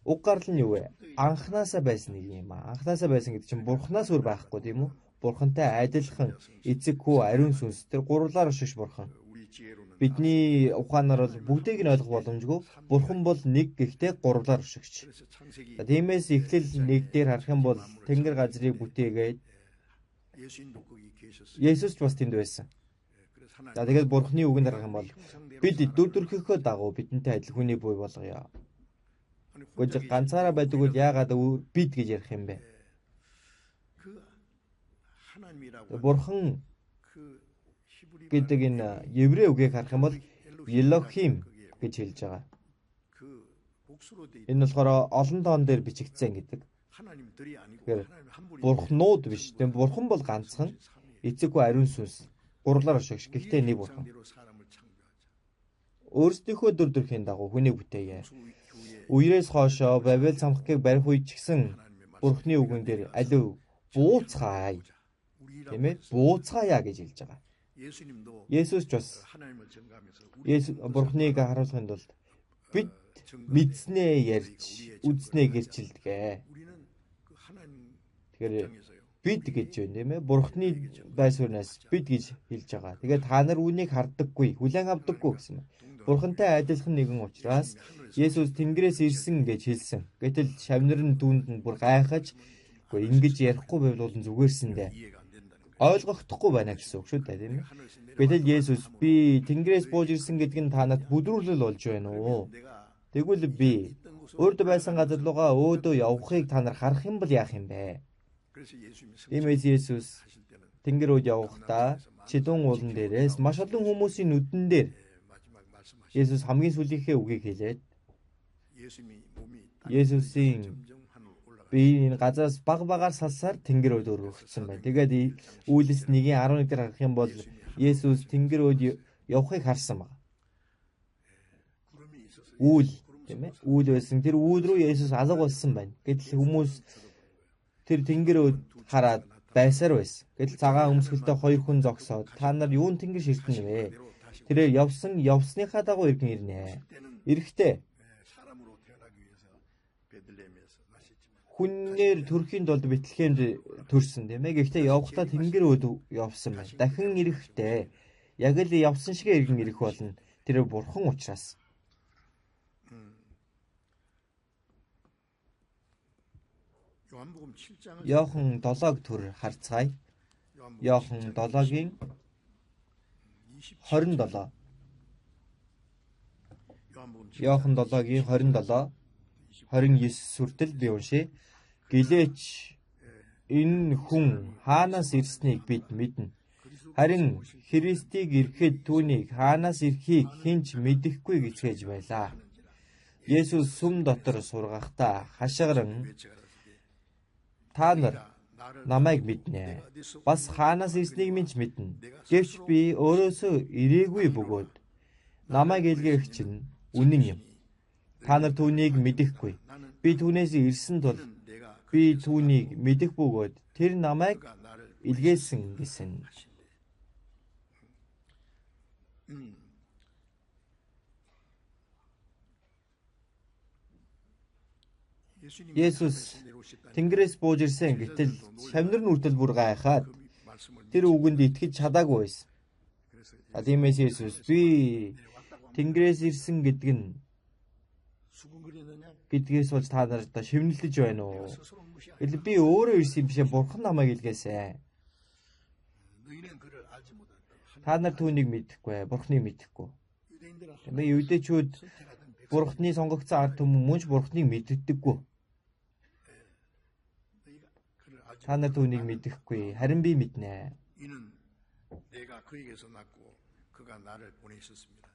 уг гарал нь юу вэ? Анхнаасаа байсан нэг юм аа. Анхнаасаа байсан гэдэг чинь бурхнаас өөр байхгүй тийм үү? Бурхантай адилхан эцэг хүү ариун сүнс тэр гурлаар өшөж бурхан. Бидний ухаанаар бол бүгдийг нь ойлгох боломжгүй. Бурхан бол нэг гэхдээ гурлаар өшөгч. Тиймээс эхлэл нэг дээр харах юм бол Тэнгэр газрыг бүтээгээд Есүс ч бас тэнд байсан. За тэгээд Бурхны үгэнд харах юм бол бид дүр төрхийнхөө дагуу бидэнтэй адил хүний буй болгоё. Гэхдээ ганцаараа байдаг бол яагаад бид гэж ярих юм бэ? Бурхан гэдэг энэ еврей үгийг харах юм бол Элохим гэж хэлж байгаа. Энэ болохоор олон тоон дээр бичигдсэн гэдэг. Тэгэхээр бурхнууд биш. Тийм бурхан бол ганцхан, эцэг хүү ариун сүнс гурлаар өшөгч. Гэхдээ нэг бурхан. Өөрсдийнхөө дүр төрхийн дагуу хүнийг бүтээе. Үерээс хойшоо Бабель цамхгийг барих үед ч гэсэн бурхны үгэн дээр алив бууцгаая. Тийм ээ? Бууцгаая гэж хэлж байгаа. Есүс ч бас Есүс бурхныг харуулахын тулд бид мэдснээ ярьж, үзснээ гэрчилдэг. Тэгэхээр бид гэж байна тийм ээ. Бурхны бай суурнаас бид гэж хэлж байгаа. Тэгээд та нар үүнийг хардаггүй, хүлээн авдаггүй гэсэн. Бурхантай адилхан нэгэн учраас Есүс Тэнгэрээс ирсэн гэж хэлсэн. Гэтэл шавнар нь түүнд нь бүр гайхаж, үгүй ингэж ярихгүй байвал бол зүгээрсэн дээ. Ойлгохдохгүй байна гэсэн үг шүү дээ тийм ээ. Гэтэл Есүс би Тэнгэрээс бууж ирсэн гэдг нь та нарт бүдрүүлэл болж байна уу? Тэгвэл би урд байсан газар руугаа өөдөө явахыг та нар харах юм бол яах юм бэ? Тиймээс Есүс Тэнгэр өөд явахдаа Чидүүн уулан дээрээс маш олон хүмүүсийн нүдэн дээр Есүс хамгийн сүүлийнхээ үгийг хэлээд Есүсийн би энэ газраас баг багаар салсаар Тэнгэр өөд өргөгдсөн байна. Тэгээд Үйлс 1:11 дээр харах юм бол Есүс Тэнгэр өөд явахыг харсан байна. Үүл тийм ээ. Үүл байсан. Тэр үүл рүү Есүс алга болсон байна. Гэтэл хүмүүс тэр тэнгэр өөд хараад байсаар байсан. Гэтэл цагаан өмсгөлтэй хоёр хүн зогсоод та нар юун тэнгэр ширтэн вэ? Тэрээр явсныхаа дагуу иргэн ирнэ. Эрэхтэй Хүнээр төрхийн тулд Бэтлехемд төрсөн, тийм ээ. Гэхдээ явахдаа тэнгэр өөд явсан байна. Дахин ирэхдээ яг л явсан шигээ эргэн ирэх болно. Тэр Бурхан учраас. Иохан 7-г төр харцгаая. Иохан 7-гийн 27. Иохан 7-гийн 27 29 хүртэл би уншъя. Гэлээч энэ хүн хаанаас ирснийг бид мэднэ. Харин Христийг ирэхэд түүнийг хаанаас ирэхийг хэн ч мэдэхгүй гэцгээж байлаа. Есүс сүм дотор сургахдаа хашгиран та нар намайг мэднэ. Бас хаанаас ирснийг минь ч мэднэ. Гэвч би өөрөөсөө ирээгүй бөгөөд намайг илгээгч нь үнэн юм. Та нар түүнийг мэдэхгүй. Би түүнээс ирсэн тул би түүнийг мэдэх бөгөөд тэр намайг илгээсэн гэсэн. Есүс Тэнгэрээс бууж ирсэн гэтэл шавнар нь хүртэл бүр гайхаад тэр үгэнд итгэж чадаагүй байсан. Тиймээс Есүс би Тэнгэрээс ирсэн гэдэг нь гэдгээс болж та нар одоо шивнэлдэж байна уу? Гэтэл би өөрөө ирсэн юм биш, Бурхан намайг илгээсэн. Та нар түүнийг мэдэхгүй, Бурханыг мэдэхгүй. Тэгмээ юудэчүүд Бурханы сонгогдсон ард түмэн мөн ч Бурханыг мэддэггүй. Та нар түүнийг мэдэхгүй, харин би мэднэ.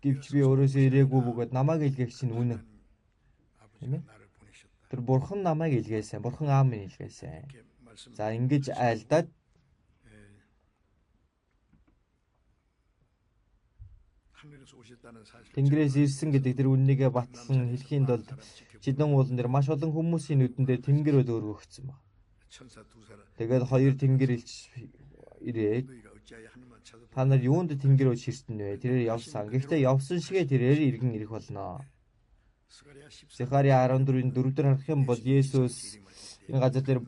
Гэвч би өөрөөсөө ирээгүй бөгөөд намайг илгээгч нь үнэн. Тийм ээ? Тэр Бурхан намайг илгээсэн, Бурхан аав минь илгээсэн. За ингэж айлдаад Тэнгэрээс ирсэн гэдэг тэр үннийгээ батлан хэлхийн тулд Чидэн уулан дээр маш олон хүмүүсийн нүдэн дээр тэнгэр өд өргөгдсөн баг. Тэгээд хоёр тэнгэр элч ирээд та нар юунд тэнгэр өд ширтэн вэ? Тэрээр явсан. Гэхдээ явсан шигээ тэрээр эргэн ирэх болно. Захария 14-ийн 4 дээр харах юм бол Есүс энэ газар дээр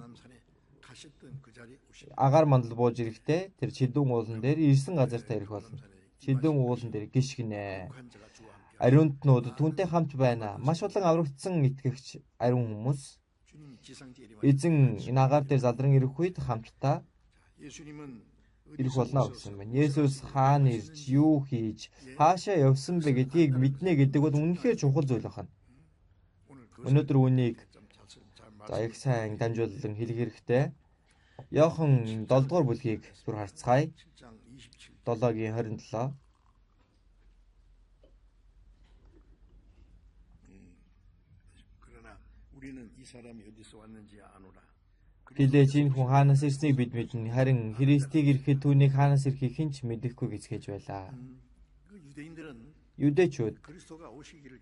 агаар мандал бууж ирэхдээ тэр Чидүүн уулан дээр ирсэн газартаа ирэх болно. Чидүүн уулан дээр гიშгэнэ. Ариунтнууд түүнтэй хамт байна. Маш олон аврагдсан итгэгч ариун хүмүүс эзэн энэ агаар дээр задран ирэх үед хамтдаа ирэх болно гэсэн байна. Есүс хаана ирж, юу хийж, хаашаа явсан бэ гэдгийг мэднэ гэдэг бол үнэхээр чухал зүйл байна. Өнөөдөр үүнийг за их сайн дамжуулан хэлэх хэрэгтэй. Иохан 7 дугаар бүлгийг түр харцгаая. 7-гийн 27. Гэлээч энэ хүн хаанаас ирснийг бид мэднэ. Харин Христийг ирэхэд түүнийг хаанаас ирэхийг хэн ч мэдэхгүй гэцгээж байлаа. Юдэчүүд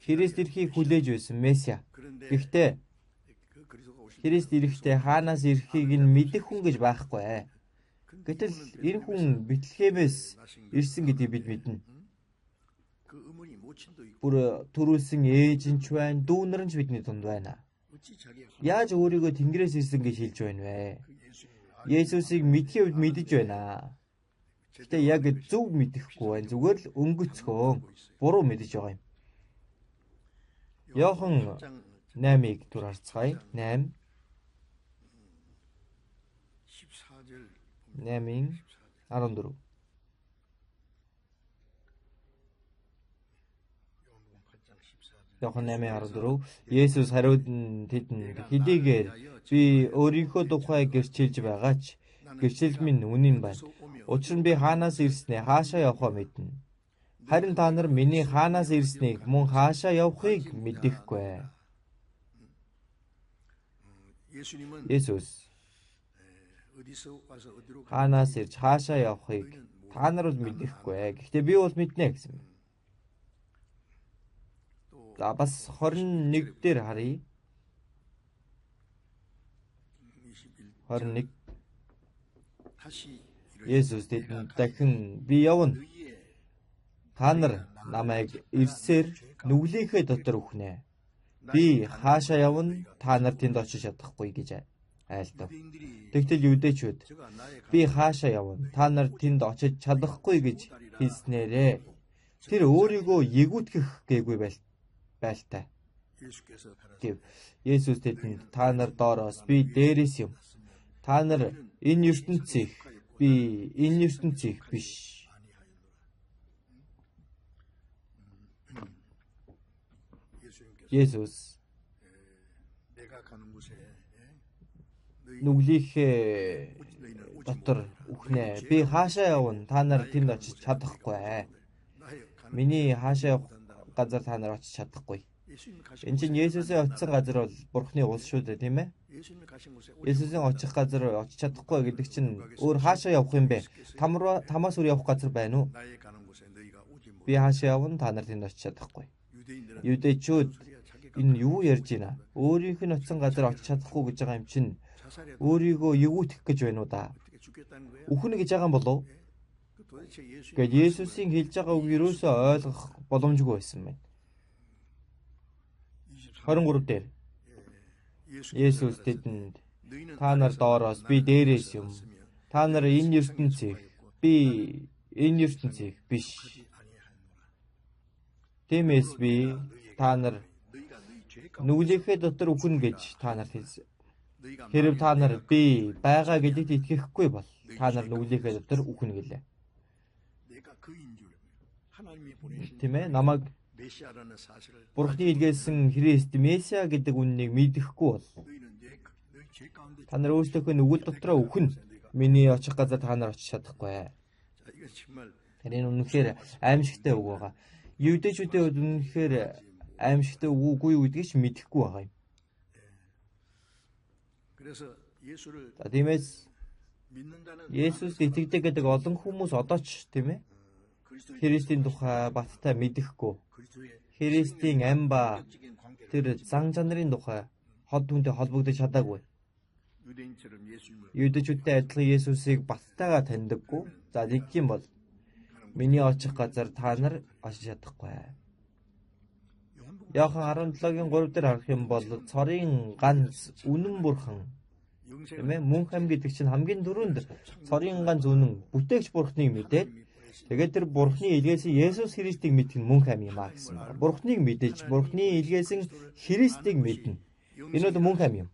Христ ирэхийг хүлээж байсан Месиа. Гэхдээ Христ ирэхдээ хаанаас ирэхийг нь мэдэх хүн гэж байхгүй. Гэтэл энэ хүн Бэтлехемээс ирсэн гэдгийг бид мэднэ. Бүр төрүүлсэн ээж нь ч байна, дүү нар нь ч бидний дунд байна. Яаж өөрийгөө Тэнгэрээс ирсэн гэж хэлж байна вэ? Есүсийг мэдхийн үед мэдэж байна. Гэхдээ яг зөв мэдэхгүй байна. Зүгээр л өнгөцхөн буруу мэдэж байгаа юм. Иохан 8-ыг түр харцгаая. 8 8-ийн 14. Иохан 8:14. Есүс хариуд нь тэдэнд хэдийгээр би өөрийнхөө тухай гэрчилж байгаа ч гэрчлэл минь үнэн байна. Учир нь би хаанаас ирснээ хаашаа явахаа мэднэ. Харин та нар миний хаанаас ирснийг мөн хаашаа явахыг мэдэхгүй. Есүс хаанаас ирж хаашаа явахыг та нар бол мэдэхгүй. Гэхдээ би бол мэднэ гэсэн. За бас 21 дээр харъя. 21. Есүс тэдэнд дахин би явна. Та нар намайг ирсээр нүглийнхээ дотор үхнэ. Би хаашаа явна, та нар тэнд очиж чадахгүй гэж айлдав. Тэгтэл юудэчүүд би хаашаа явна, та нар тэнд очиж чадахгүй гэж хэлснээрээ тэр өөрийгөө ягүутгэх гээгүй байлтай гэв. Есүс тэдэнд та нар доороос, би дээрээс юм. Та нар энэ ертөнцийнх, би энэ ертөнцийнх биш. Есүс нүглийнхээ дотор үхнэ. Би хаашаа явна, та нар тэнд очиж чадахгүй. Миний хаашаа явах газар та нар очиж чадахгүй. Энэ чинь Есүсийн очисон газар бол Бурхны улс шүү дээ, тийм ээ? Есүсийн очих газар очиж чадахгүй гэдэг чинь өөр хаашаа явах юм бэ? Тамаас өөр явах газар байна уу? Би хаашаа явна, та нар тэнд очиж чадахгүй. Юудэчүүд энэ юу ярьж байна? Өөрийнх нь очисон газар очиж чадахгүй гэж байгаа юм чинь өөрийгөө ягүутгэх гэж байна уу да? Үхнэ гэж байгаа юм болов? Гээд Есүсийн хэлж байгаа үг ерөөсөө ойлгох боломжгүй байсан байна. 23 дээр Есүс тэдэнд та нар доороос, би дээрээс юм. Та нар энэ ертөнцийнх, би энэ ертөнцийнх биш. Тиймээс би та нар нүглийнхээ дотор үхнэ гэж та нарт хэлсэн. Хэрв та нар би байгаа гэдэгт итгэхгүй бол та нар нүглийнхээ дотор үхнэ гэлээ. Тийм ээ, намайг Бурхны илгээсэн Христ Месиа гэдэг үннийг мэдэхгүй бол та нар өөрсдийнхөө нүгэл дотроо үхнэ. Миний очих газар та нар очиж чадахгүй. Тэр энэ үнэхээр аимшигтай үг байгаа. Юудэчүүдийн хувьд үнэхээр аимшигтай үг үгүй юу гэдгийг ч мэдэхгүй байгаа юм. За тиймээс Есүст итгэдэг гэдэг олон хүмүүс одоо ч тийм ээ Христийн тухай баттай мэдэхгүй. Христийн ам ба тэр зан чанарын тухай хол түнтэй холбогдож чадаагүй. Юудэчүүдтэй адилхан Есүсийг баттайгаа таньдаггүй. За тэгэх юм бол миний очих газар та нар очиж чадахгүй. Иохан 17-гийн 3 дээр харах юм бол цорын ганц үнэн бурхан, тийм ээ, мөнх ам гэдэг чинь хамгийн түрүүнд цорын ганц үнэн бүтээгч бурхныг мэдээд тэгээд тэр бурхны илгээсэн Есүс Христийг мэдэх нь мөнх ам юм а гэсэн байна. Бурхныг мэдэж бурхны илгээсэн Христийг мэднэ. Энэ бол мөнх ам юм.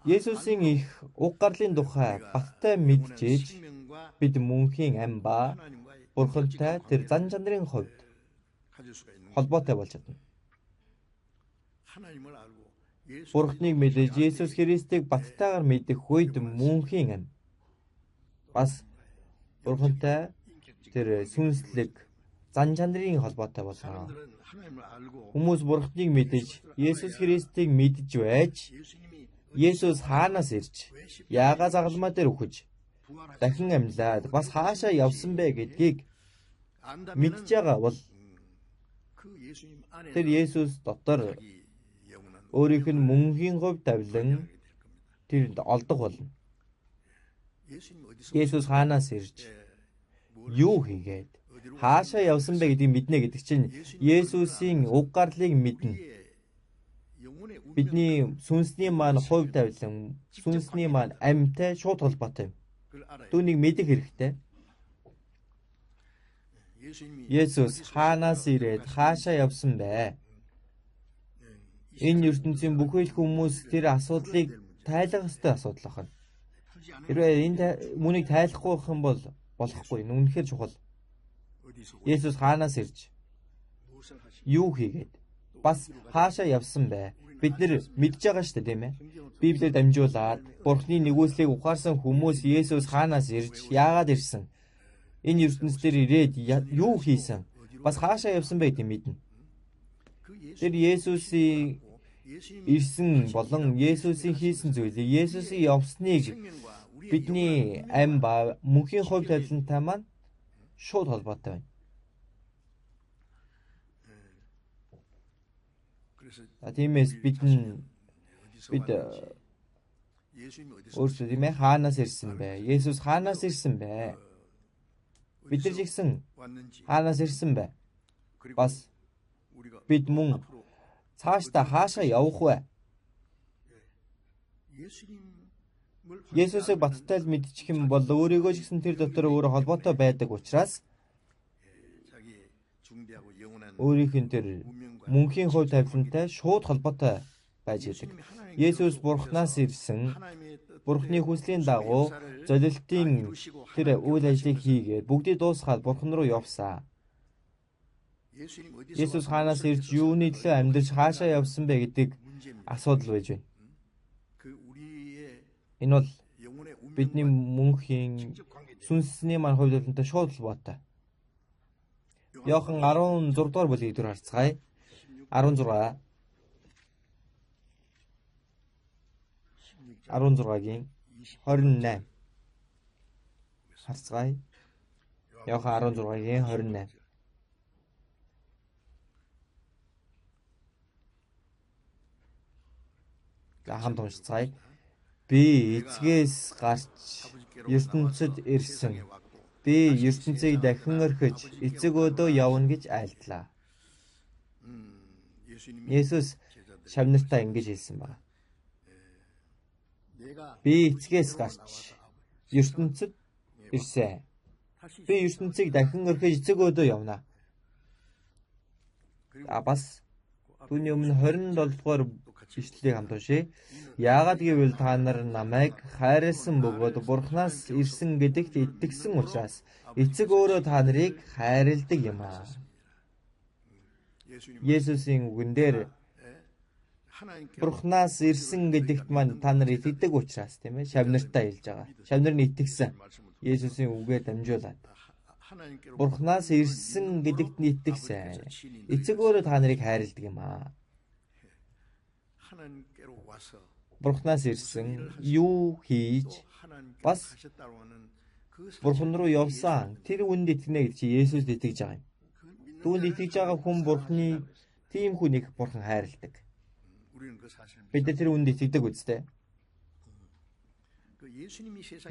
Есүсийн их уг гарлын тухай баттай мэдчихэж бид мөнхийн ам ба бурхантай тэр зан чанарын хувьд холбоотой болж чадна. Бурхныг мэдэж Есүс Христийг баттайгаар мэдэх үед мөнхийн ам бас бурхантай тэр сүнслэг зан чанарын холбоотой болно. Хүмүүс Бурхныг мэдэж Есүс Христийг мэдж байж Есүс хаанаас ирж яагаа загалмай дээр үхэж дахин амьлаад бас хаашаа явсан бэ гэдгийг мэдж байгаа бол тэр Есүс дотор өөрийнх нь мөнхийн хувь тавилан тэрэнд олдох болно. Есүс хаанаас ирж юу хийгээд хаашаа явсан бэ гэдгийг мэднэ гэдэг чинь Есүсийн уг гарлыг мэднэ. Бидний сүнсний маань хувь тавилан, сүнсний маань амьтай шууд холбоотой юм. Түүнийг мэдэх хэрэгтэй. Есүс хаанаас ирээд хаашаа явсан бэ? Энэ ертөнцийн бүхэл хүмүүс тэр асуудлыг тайлах ёстой асуудал байна. Хэрвээ энэ үүнийг тайлахгүй байх юм бол болохгүй. Үнэхээр чухал. Есүс хаанаас ирж юу хийгээд бас хаашаа явсан бэ? Бид нэр мэдж байгаа шүү дээ, тийм ээ. Библиэр дамжуулаад Бурхны нэгүслийг ухаарсан хүмүүс Есүс хаанаас ирж яагаад ирсэн? Энэ ертөнцийн ирээд юу хийсэн? Бас хаашаа явсан бэ гэдгийг мэднэ. Тэр Есүсийн ирсэн болон Есүсийн хийсэн зүйлийг, Есүсийн явсныг бидний ам ба мөнхийн хувь тавилантай маань шууд холбоотой байна. Тиймээс бид өөрсдөө тийм ээ хаанаас ирсэн бэ? Есүс хаанаас ирсэн бэ? Бид нар ч гэсэн хаанаас ирсэн бэ? Бас Бид мөн цаашдаа хаашаа явах вэ? Есүсийг баттай л мэдчих юм бол өөрийгөө ч гэсэн тэр дотор өөрөө холбоотой байдаг учраас өөрийнх нь тэр мөнхийн хувь тавилантай шууд холбоотой байж идэг. Есүс Бурханаас ирсэн, Бурханы хүслийн дагуу золилтын тэр үйл ажлыг хийгээд бүгдийг дуусгаад Бурхан руу явсан. Есүс хаанаас ирж юуны төлөө амьдарч хаашаа явсан бэ гэдэг асуудал байж байна. Энэ бол бидний мөнхийн сүнсний маань хувь тавилантай шууд холбоотой. Иохан 16 дугаар бүлгийг түр харцгаая. 16 16-гийн 28 харцгаая. Иохан 16-гийн 28. За хамт уншицгаая. Би эцгээс гарч ертөнцид ирсэн. Би ертөнцийг дахин орхиж эцэг өөдөө явна гэж айлтлаа. Есүс шав нартаа ингэж хэлсэн байна. Би эцгээс гарч ертөнцид ирсэн. Би ертөнцийг дахин орхиж эцэг өөдөө явна. А бас түүний өмнө 27 дугаар ишлэлийг хамт уншъя. Яагаад гэвэл та нар намайг хайрласан бөгөөд Бурханаас ирсэн гэдэгт итгэсэн учраас эцэг өөрөө та нарыг хайрладаг юм аа. Есүсийн үгэн дээр Бурханаас ирсэн гэдэгт маань та нар итгэдэг учраас, тийм ээ, шав нартаа хэлж байгаа. Шав нар нь итгэсэн. Есүсийн үгээр дамжуулаад Бурханаас ирсэн гэдэгт нь итгэсэн. Эцэг өөрөө та нарыг хайрладаг юм аа. Бурханаас ирсэн, юу хийж бас Бурхан руу явсан тэр хүнд итгэнэ гэж чи Есүст итгэж байгаа юм. Түүнд итгэж байгаа хүн Бурханы тийм хүнийг Бурхан хайрладаг. Бид тэр хүнд итгэдэг үстэй.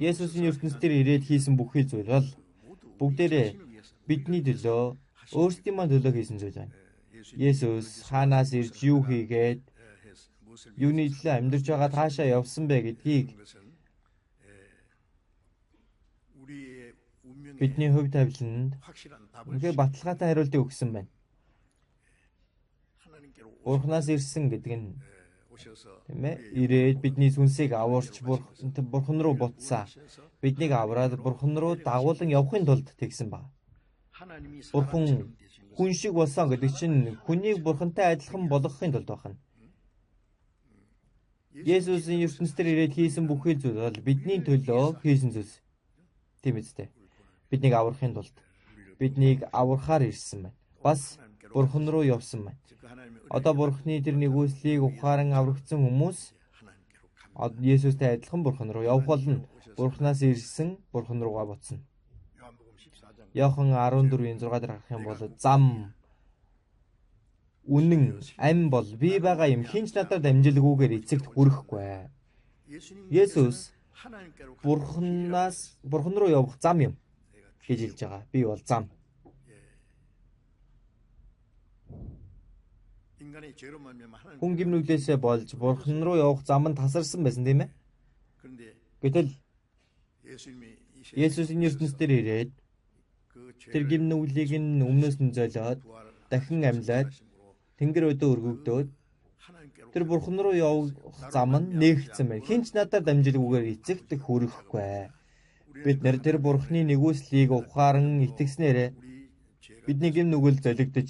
Есүсийн ертөнцийн дээр ирээд хийсэн бүхий зүйл бол бүгдээрээ бидний төлөө, өөрсдийн маань төлөө хийсэн зүйл байна. Есүс хаанаас ирж юу хийгээд юуны төлөө амьдарч байгаа таашаа явсан бэ гэдгийг бидний хувь тавиланд үнэхээр баталгаатай хариултыг өгсөн байна. Бурханаас ирсэн гэдэг нь, тийм ээ, ирээд бидний сүнсийг аварч Бурхан руу буцсан. Биднийг авраад Бурхан руу дагуулan явахын тулд тэгсэн баг. Бурхан хүн шиг болсон гэдэг чинь хүнийг Бурхантай адилхан болгохын тулд байна. Есүсийн ертөнцийн ирээд хийсэн бүхий зүйл бол бидний төлөө хийсэн зүйлс. Тийм үстэй. Биднийг аврахын тулд биднийг аврахаар ирсэн байна. Бас Бурхан руу явсан байна. Одоо Бурханы тэр нэгүслийг ухаан аврагдсан хүмүүс Есүстэй адилхан Бурхан руу явах болно. Бурханаас ирсэн Бурхан руугаа буцна. Иохан 14-ийн 6 дээр харах юм бол зам, үнэн, ам бол би байгаа юм хэн ч надаар дамжилгүйгээр эцэгт хүрэхгүй. Есүс Бурханаас Бурхан руу явах зам юм гэж хэлж байгаа. Би бол зам. Хүн гэм нүглээсээ болж Бурхан руу явах зам нь тасарсан байсан, тийм ээ. Гэтэл Есүсийн ертөнцийн дээр ирээд тэр гэм нүглийг нь өмнөөс нь золиод дахин амьлаад Тэнгэр өдөө өргөгдөөд тэр Бурхан руу явах зам нь нээгдсэн байна. Хэн ч надаар дамжилгүйгээр эцэгт хүрэхгүй. Бид нэр тэр Бурханы нэгүслийг ухаан итгэснээрээ бидний гэм нүгэл золигдож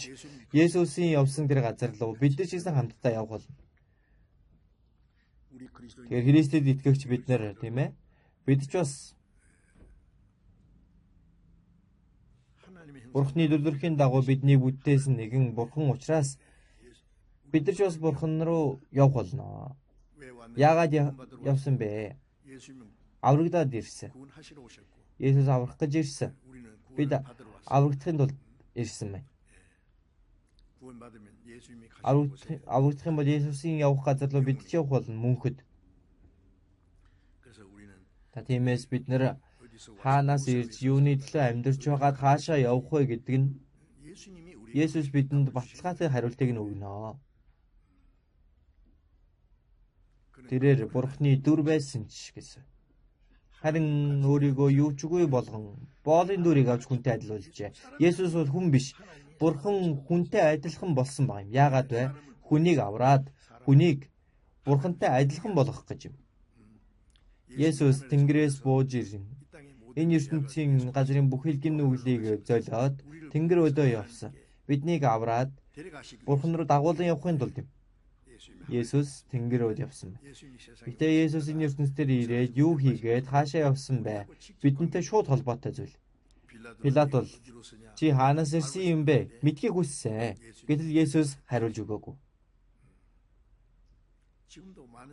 Есүсийн явсан тэр газар руу бид нар ч гэсэн хамтдаа явах болно. Тэгэхээр Христэд итгэгч бид нар, тийм ээ, бид ч бас Бурханы дүрлэрхийн дагуу бидний бүтээсэн нэгэн Бурхан учраас бид нар ч бас Бурхан руу явах болно. Яагаад явсан бэ? Аврагдаад ирсэн. Есүс аврах гэж ирсэн. Бид аврагдахын тулд ирсэн байна. Аврагдах юм бол Есүсийн явах газар руу бид ч явах болно мөнхөд. Та тиймээс бид нэр хаанаас ирж юуны төлөө амьдарч байгаад хаашаа явах вэ гэдэг нь Есүс бидэнд баталгаатай хариултыг нь өгнө. Тэрээр Бурхны дүр байсан ч гэсэн. Харин өөрийгөө юу ч үгүй болгон боолын дүрийг авч хүнтэй адил болжээ. Есүс бол хүн биш. Бурхан хүнтэй адилхан болсон байгаа юм. Яагаад вэ? Хүнийг авраад хүнийг Бурхантай адилхан болгох гэж юм. Есүс Тэнгэрээс бууж ирнэ. Энэ ертөнцийн газрын бүхэл гэм нүглийг золиод Тэнгэр өдөө явсан. Биднийг авраад Бурхан руу дагуулan явахын тулд юм. Есүс Тэнгэр өд явсан байна. Гэтэ Есүс энэ ертөнцийн ирээд юу хийгээд хаашаа явсан бэ? Бидэнтэй шууд холбоотой зүйл. Пилат бол чи хаанаас ирсэн юм бэ? Мэдхийг хүссэн. Гэтэл Есүс хариулж өгөөгүй.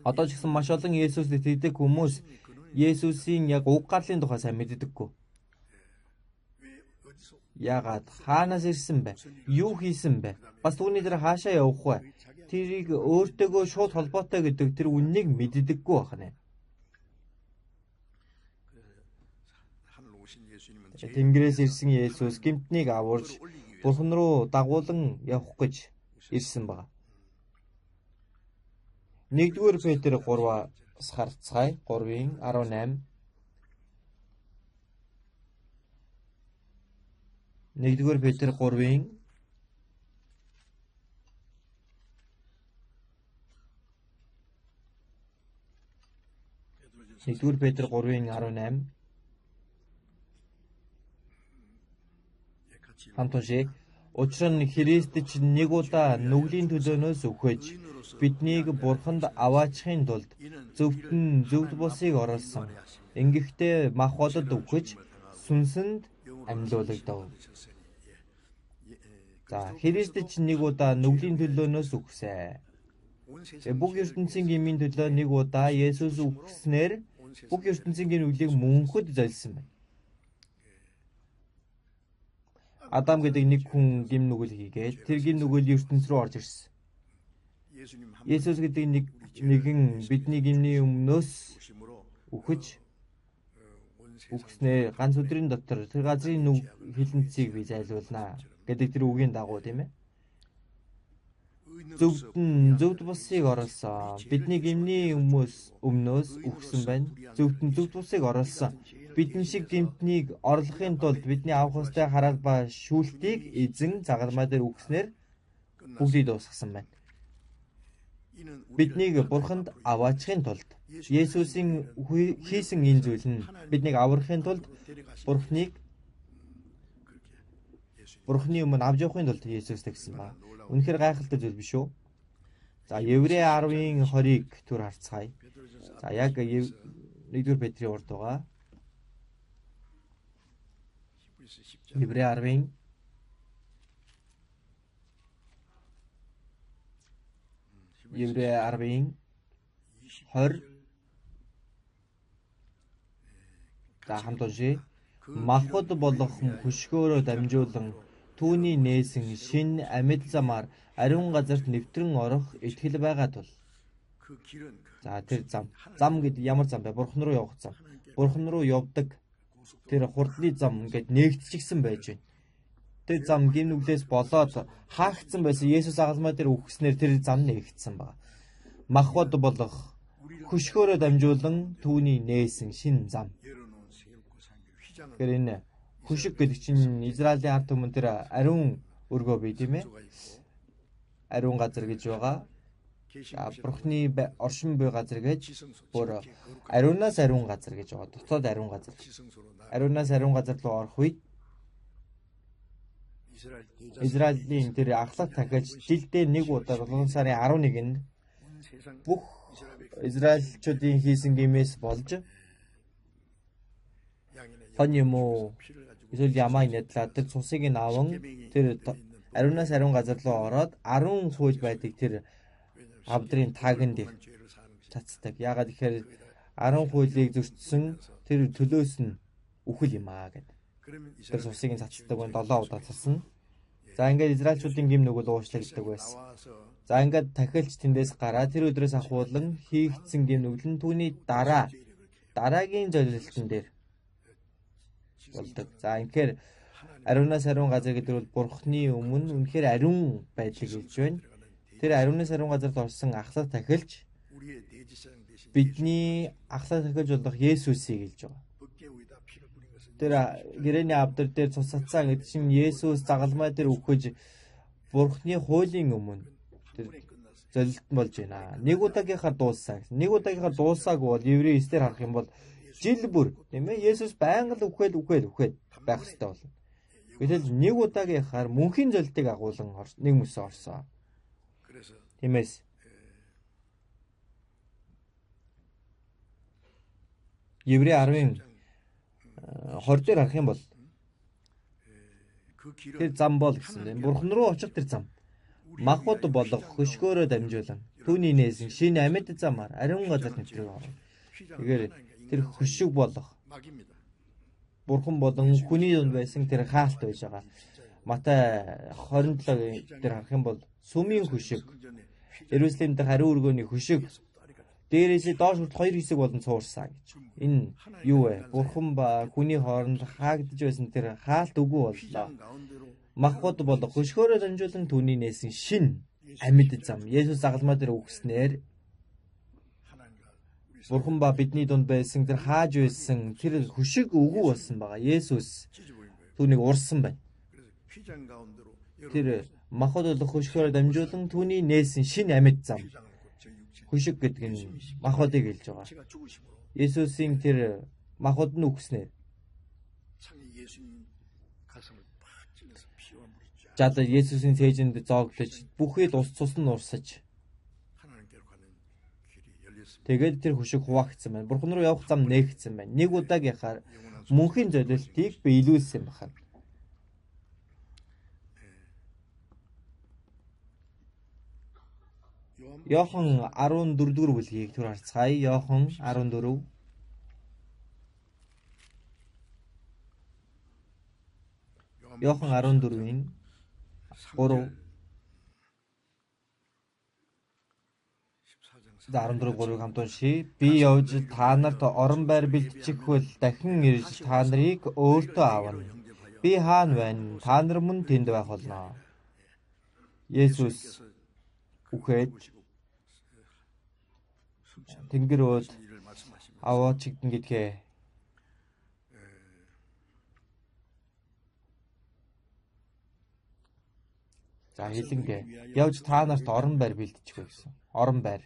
Одоо ч гэсэн маш олон Есүст итгэдэг хүмүүс Есүсийн яг уг гарлын тухай сайн мэддэггүй. Яагаад хаанаас ирсэн бэ? Юу хийсэн бэ? Бас түүний дээр хаашаа явах вэ? Тэрийг өөртөөгөө шууд холбоотой гэдэг тэр үннийг мэддэггүй байна. Тэнгэрээс ирсэн Есүс гэмтнийг аварж Бурхан руу дагуулan явах гэж ирсэн байна. 1-р Петр 3-аас харцгаая. 3:18. 1-р Петр 3-ын 1-р Петр 3:18 хамт уншъя. Учир нь Христ ч нэг удаа нүглийн төлөөнөөс үхэж биднийг Бурханд аваачихын тулд зөвхөн зөвд бусыг оруулсан. Ингэхдээ мах бодод үхэж сүнсэнд амьлуулагдав. За, Христ ч нэг удаа нүглийн төлөөнөөс үхсэн. Бүх ертөнцийн гмийн төлөө нэг удаа Есүс үхснээр бүх ертөнцийн гэм нүглийг мөнхөд золисон байна. Адам гэдэг нэг хүн гэм нүгэл хийгээд тэр гэм нүгэл ертөнц рүү орж ирсэн. Есүс гэдэг нэгэн бидний гэмний өмнөөс үхэж үхснээр ганц өдрийн дотор тэр газрын нүг хилэнцгийг би зайлуулнаа гэдэг тэр үгийн дагуу, тийм ээ. Зөвхөн зөвд бусыг оруулсан. Бидний гэмний өмнөөс үхсэн байна. Зөвхөн зөвд бусыг оруулсан. Бидэн шиг гэмтнийг орлохын тулд бидний авах ёстой хараал ба шүүлтийг эзэн загалмай дээр үхснээр бүгдийг дуусгасан байна. Биднийг Бурханд аваачихын тулд Есүсийн хийсэн энэ зүйл нь биднийг аврахын тулд Бурхны өмнө авч явахын тулд Есүс тэгсэн ба. Үнэхээр гайхалтай зүйл биш үү? За, Еврей 10:20-ыг түр харцгаая. За, яг 1-р Петрийн урд байгаа. Еврей 10-ын Еврей 10-ын 20. За, хамт уншъя. Махбод болох хөшгөөрөө дамжуулан түүний нээсэн шинэ амьд замаар ариун газарт нэвтрэн орох итгэл байгаа тул. За, тэр зам. Зам гэдэг ямар зам бэ? Бурхан руу явах зам. Бурхан руу явдаг тэр хурдны зам ингээд нээгдчихсэн байж байна. Тэр зам гэм нүглээс болоод хаагдсан байсан. Есүс агалмай дээр үхснээр тэр зам нээгдсэн байна. Махбод болох хөшгөөрөө дамжуулан түүний нээсэн шинэ зам. Тэгэхээр энэ хөшиг гэдэг чинь Израилийн ард түмэн тэр ариун өргөө бий, тийм ээ. Ариун газар гэж байгаа. Бурхны оршин буй газар гэж бүр ариунаас ариун газар гэж байгаа. Дотоод ариун газар. Ариунаас ариун газар руу орох үед Израилийн тэр ахлах тахилч жилдээ нэг удаа 7 сарын 11-нд бүх Израильчуудын хийсэн гэмээс болж хон юм уу эсвэл ямаа нядлаа тэр цусыг нь аван тэр ариунаас ариун газар руу ороод 10 хууль байдаг тэр авдрын таганд цацдаг. Яагаад гэхээр 10 хуулийг зөрчсөн тэр төлөөс нь үхэл юм аа гэдэг. Тэр цусыг нь цацдаг байна, 7 удаа цасна. За, ингээд Израильчуудын гэм нүгэл уучлагддаг байсан. За, ингээд тахилч тэндээс гараад тэр өдрөөс ахуулан хийгдсэн гэм нүгэл нь түүний дараагийн золилтон дээр болдог. За, ингээд Ариунаас ариун газар гэдэг бол Бурхны өмнө үнэхээр ариун байдлыг хэлж байна. Тэр ариунаас ариун газарт орсон ахлах тахилч бидний ахлах тахилч болох Есүсийг хэлж байгаа. Тэр гэрээний авдар дээр цус цацсан гэдэг чинь Есүс загалмай дээр үхэж Бурхны хуулийн өмнө тэр золилт болж байна. Нэг удаагийнхаа дууссан. Нэг удаагийнхаа дуусаагүй бол Еврей 9-ээр харах юм бол жил бүр, тийм ээ, Есүс байнга л үхэл үхэл үхэл байх ёстой болно. Гэтэл нэг удаагийнхаар мөнхийн золилтыг агуулan нэг мөсөө орсон. Тиймээс Еврей 10-ын 20 дээр харах юм бол тэр зам бол гэсэн тийм. Бурхан руу очих тэр зам махбод болох хөшгөөрөө дамжуулан түүний нээсэн шинэ амьд замаар ариун газар нэвтрэх орно. Тэгэхээр тэр хөшиг болох Бурхан болон хүний дунд байсан тэр хаалт байж байгаа. Матай 27 дээр харах юм бол сүмийн хөшиг, Иерусалим дахь ариун өргөөний хөшиг дээрээсээ доош хүртэл хоёр хэсэг болон цуурсан гэж. Энэ юу вэ? Бурхан ба хүний хооронд хаагдж байсан тэр хаалт үгүй боллоо. Махбод болох хөшгөөрөө дамжуулан түүний нээсэн шин амьд зам. Есүс загалмай дээр үхснээр Бурхан ба бидний дунд байсан тэр хааж байсан тэр хөшиг үгүй болсон байгаа. Есүс түүнийг урсан байна. Тэр махбод болох хөшгөөрөө дамжуулан түүний нээсэн шин амьд зам. Хөшиг гэдэг нь махбодыг хэлж байгаа. Есүсийн тэр махбод нь үхснээр жал Есүсийн цээжинд зооглож бүхий л ус цус нь урсаж тэгээд тэр хөшиг хуваагдсан байна. Бурхан руу явах зам нээгдсэн байна. Нэг удаагийнхаар мөнхийн золилтыг биелүүлсэн байна. Иохан 14 дугаар бүлгийг түр харцгаая. Иохан 14. Иохан 14-ийн 3. За 14 3-ыг хамт уншъя. Би явж та нарт орон байр бэлтчихвэл дахин ирж та нарыг өөртөө авна. Би хаана байна? Та нар мөн тэнд байх болно. Есүс үхээд Тэнгэр өөд аваачигдэн гэдгээ за хэлэнгээ явж та нарт орон байр бэлтчихвэ гэсэн. Орон байр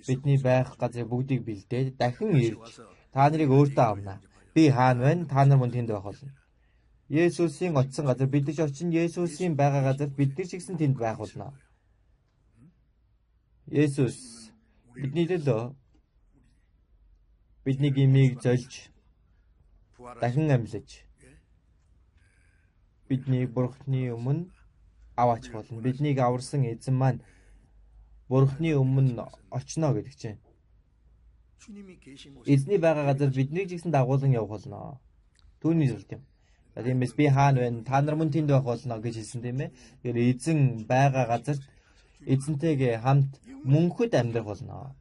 бидний байх газрыг бүгдийг бэлдээд дахин ирж та нарыг өөртөө авна. Би хаана байна? Та нар мөн тэнд байх болно. Есүсийн очисон газар бид ч очин, Есүсийн байгаа газар бид нар ч гэсэн тэнд байх болно. Есүс бидний төлөө бидний гмийг зольж дахин амьлаж биднийг Бурхны өмнө аваачих болно. Биднийг аварсан эзэн маань Бурхны өмнө очно гэдэг чинь. Эзний байгаа газар биднийг ч гэсэн дагуулan явах болно. Түүний зүйлт юм. За тиймээс би хаана байна? Та нар мөн тэнд байх болно гэж хэлсэн тийм ээ. Тэгэхээр эзэн байгаа газарт эзэнтэйгээ хамт мөнхөд амьдрах болно.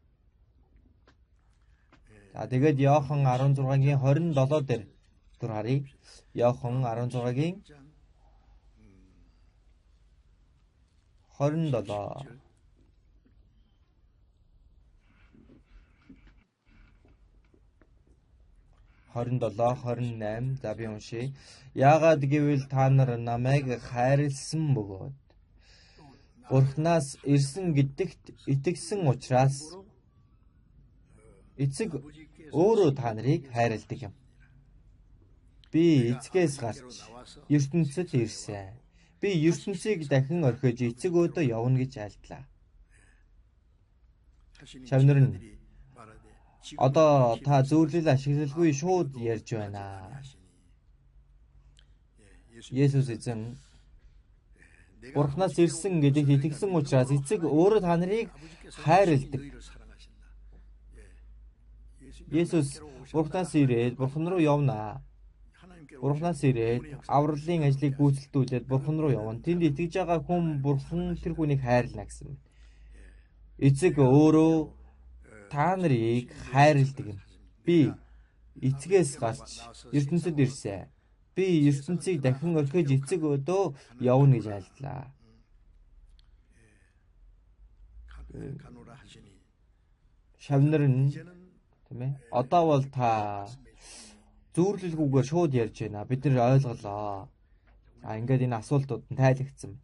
За тэгээд Иохан 16-гийн 27 дээр түр харъя. Иохан 16-гийн 27. 27, 28 за би уншъя. Яагаад гэвэл та нар намайг хайрлсан бөгөөд Бурханаас ирсэн гэдэгт итгэсэн учраас эцэг өөрөө та нарыг хайрладаг юм. Би эцгээс гарч ертөнцид ирсэн. Би ертөнцийг дахин орхиж эцэг өөдөө явна гэж айлтлаа. Шавнар нь одоо та зөвлөл ашиглалгүй шууд ярьж байна. Есүс эзэн Бурханаас ирсэн гэдэгт итгэсэн учраас эцэг өөрөө та нарыг хайрладаг. Есүс Бурханаас ирээд Бурхан руу явна. Бурханаас ирээд авралын ажлыг гүйцэлдүүлээд Бурхан руу явна. Тэнд итгэж байгаа хүн Бурхан тэр хүнийг хайрлана гэсэн. Эцэг өөрөө та нарыг хайрладаг юм. Би эцгээс гарч ертөнцид ирсэн. Би ертөнцийг дахин орхиж эцэг өдөө явна гэж айлдлаа. Шавнар нь тийм одоо бол та зүүрлэлгүйгээр шууд ярьж байна. Бид нэр ойлголоо. А ингээд энэ асуултууд нь тайлагдсан.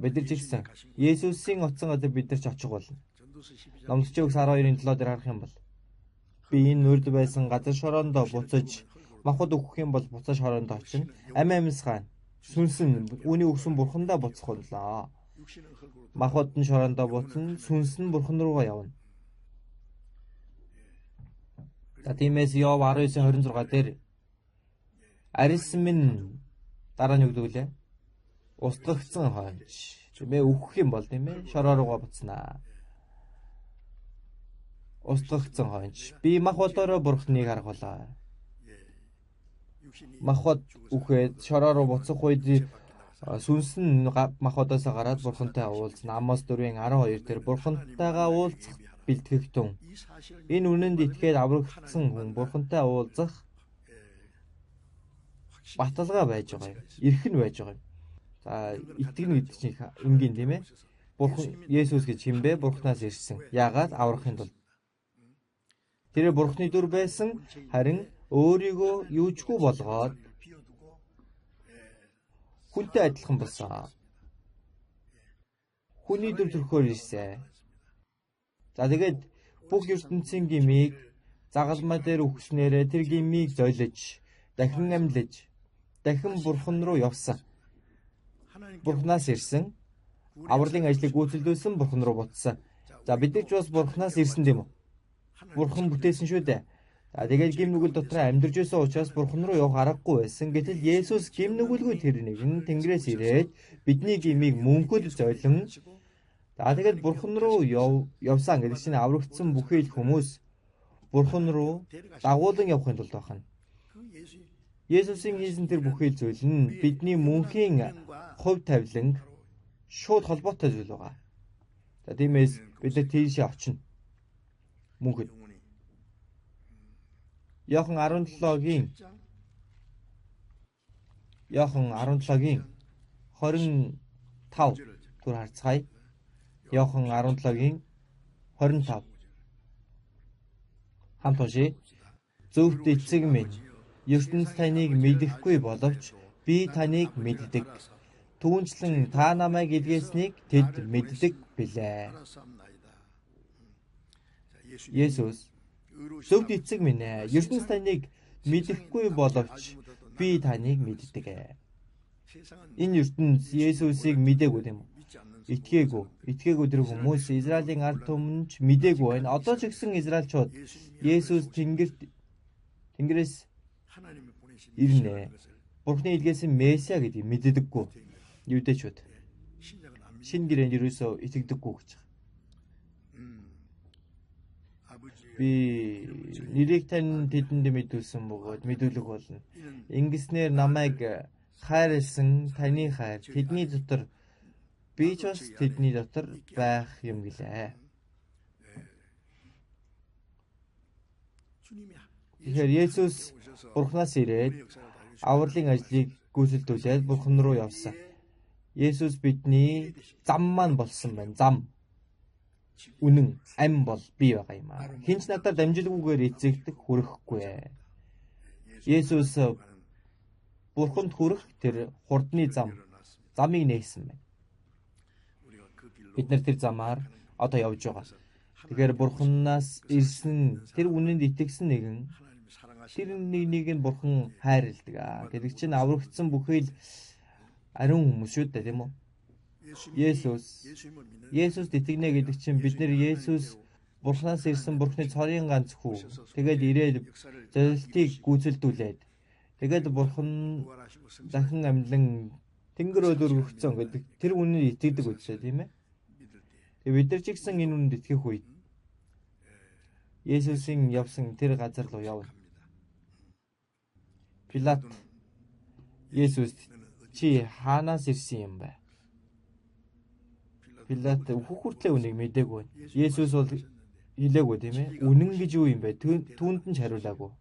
Бид нар ч гэсэн Есүсийн утсан газар бид нар ч очих болно. Номлогчийн үгс 12-ын 7 дээр харах юм бол би энэ урд байсан газар шороондоо буцаж махбод өгөх юм бол буцаж шороондоо очино. Ам амьсгаан сүнс нь үүний өгсөн бурхандаа буцах боллоо. Махбод нь шороондоо буцна, сүнс нь бурхан руугаа явна. За тиймээс Йов 19:26 дээр арьс минь дараа нь юу гэдэг лээ? Устгагдсан хойч. Тийм үхэх юм бол тийм шороо руугаа буцнаа. Устгагдсан хойч. Би мах бодороо бурхныг харах болоо. Махбод үхээд шороо руу буцах үед сүнс нь махбодоос гараад бурхантай уулзна. Амос 4:12 дээр бурхантайгаа уулзах бэлтгэгдэн. Энэ үнэнд итгээд аврагдсан хүн бурхантай уулзах баталгаа байж байгаа юм. Эрх нь байж байгаа юм. За итгэнэ гэдэг чинь энгийн тийм ээ. Бурхан Есүс гэж хэн бэ? Бурханаас ирсэн. Яагаад? Аврахын тулд. Тэр Бурханы дүр байсан, харин өөрийгөө юучгүй болгоод хүнтэй адилхан болсон. Хүний дүр төрхөөр ирсэн. За тэгээд бүх ертөнцийн гмийг загалмай дээр үхснээрээ тэр гмийг золиж, дахин амьлаж, дахин бурхан руу явсан. Бурханаас ирсэн. Авралын ажлыг гүйцэлдүүлсэн бурхан руу буцсан. За бид нар ч бас бурханаас ирсэн тийм үү? Бурхан бүтээсэн шүү дээ. За тэгээд гим нүгэл дотор амьдарч байсан учраас бурхан руу явах аргагүй байсан. Гэтэл Есүс гим нүгэлгүй тэр нэгэн Тэнгэрээс ирээд бидний гмийг мөнхөд золин. За тэгээд бурхан руу явсан гэдэг чинь аврагдсан бүхий л хүмүүс бурхан руу дагуулan явахын тулд байна. Есүсийн хийсэн тэр бүхий л зүйл нь бидний мөнхийн хувь тавиланг шууд холбоотой зүйл байгаа. За тиймээс бид нар тийшээ очино. Мөнхөд. Иохан 17-гийн 25 түр харцгаая. Иохан 17-гийн 25. Хамт уншъя. Зөвхт эцэг минь, ертөнц таныг мэдэхгүй боловч би таныг мэддэг. Түүнчлэн та намайг илгээснийг тэд мэддэг билээ. Есүс зөвхт эцэг минь ээ, ертөнц таныг мэдэхгүй боловч би таныг мэддэг. Энэ ертөнц Есүсийг мдээгүй тийм үү? Итгээгүй. Итгээгүй тэр хүмүүс Израилийн ард түмэн ч мдээгүй байна. Одоо ч гэсэн Израильчууд Есүс Тэнгэрээс ирнэ. Бурхны илгээсэн Месиа гэдгийг мэддэггүй. Юудэчүүд. Шинэ гэрээнд ерөөсөө итгэдэггүй гэж байгаа. Би нэрийг тань тэдэнд мэдүүлсэн бөгөөд мэдүүлэх болно. Ингэснээр намайг хайрлсан таны хайр тэдний дотор би ч бас тэдний дотор байх юм гэлээ. Тэгэхээр Есүс Бурханаас ирээд авралын ажлыг гүйцэлдүүлээд Бурхан руу явсан. Есүс бидний зам маань болсон байна. Зам. Үнэн, ам бол би байгаа юм аа. Хэн ч надаар дамжилгүйгээр эцэгт хүрэхгүй. Есүс Бурханд хүрэх тэр хурдны замыг нээсэн байна. Бид нар тэр замаар одоо явж байгаа. Тэгэхээр Бурханаас ирсэн тэр үнэнд итгэсэн нэгэн тэр нэг нь Бурхан хайрладаг гэдэг чинь аврагдсан бүхий л ариун хүмүүс шүү дээ, тийм үү? Есүст итгэнэ гэдэг чинь бид нэр Есүс Бурханаас ирсэн Бурханы цорын ганц хүү. Тэгээд ирээд золилтыг гүйцэлдүүлээд тэгээд Бурхан дахин амьлан Тэнгэр өлөөр өгцөн гэдэг тэр үнэнд итгэдэг үстэй, тийм ээ? Тэгээд бид нар ч гэсэн энэ үнэнд итгэх үед Есүсийн явсан тэр газар руу явна. Пилат Есүст чи хаанаас ирсэн юм бэ? Пилат хүртлээ үнийг мдээгүй. Есүс бол хэлээгүй, тийм ээ? Үнэн гэж юу юм бэ? Түүнд нь ч хариулаагүй.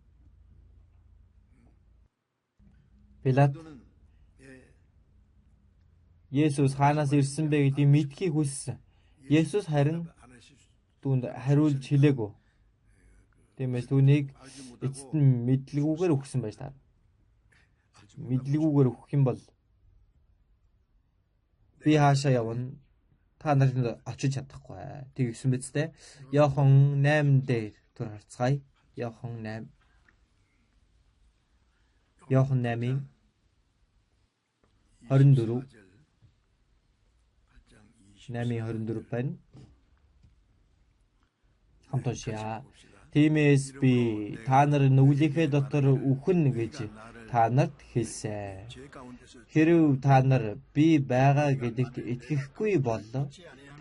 Пилат Есүс хаанаас ирсэн бэ гэдгийг мэдхийг хүссэн. Есүс харин түүнд хариулж хэлээгүй. Тиймээс түүнийг эцэст нь мэдлэггүйгээр үхсэн байж таарна. Мэдлэггүйгээр үхэх юм бол би хаашаа явна? Та нарт очиж чадахгүй. Тэгсэн биз дээ. Иохан 8 дээр түр харцгаая. Иохан 8. Иохан 8-ийн 24. 8-ийн 24 байна. Хамт уншъя. Тиймээс би та нар нүглийнхээ дотор үхэн гэж та нарт хэлсэн. Хэрв та нар би байгаа гэдэгт итгэхгүй бол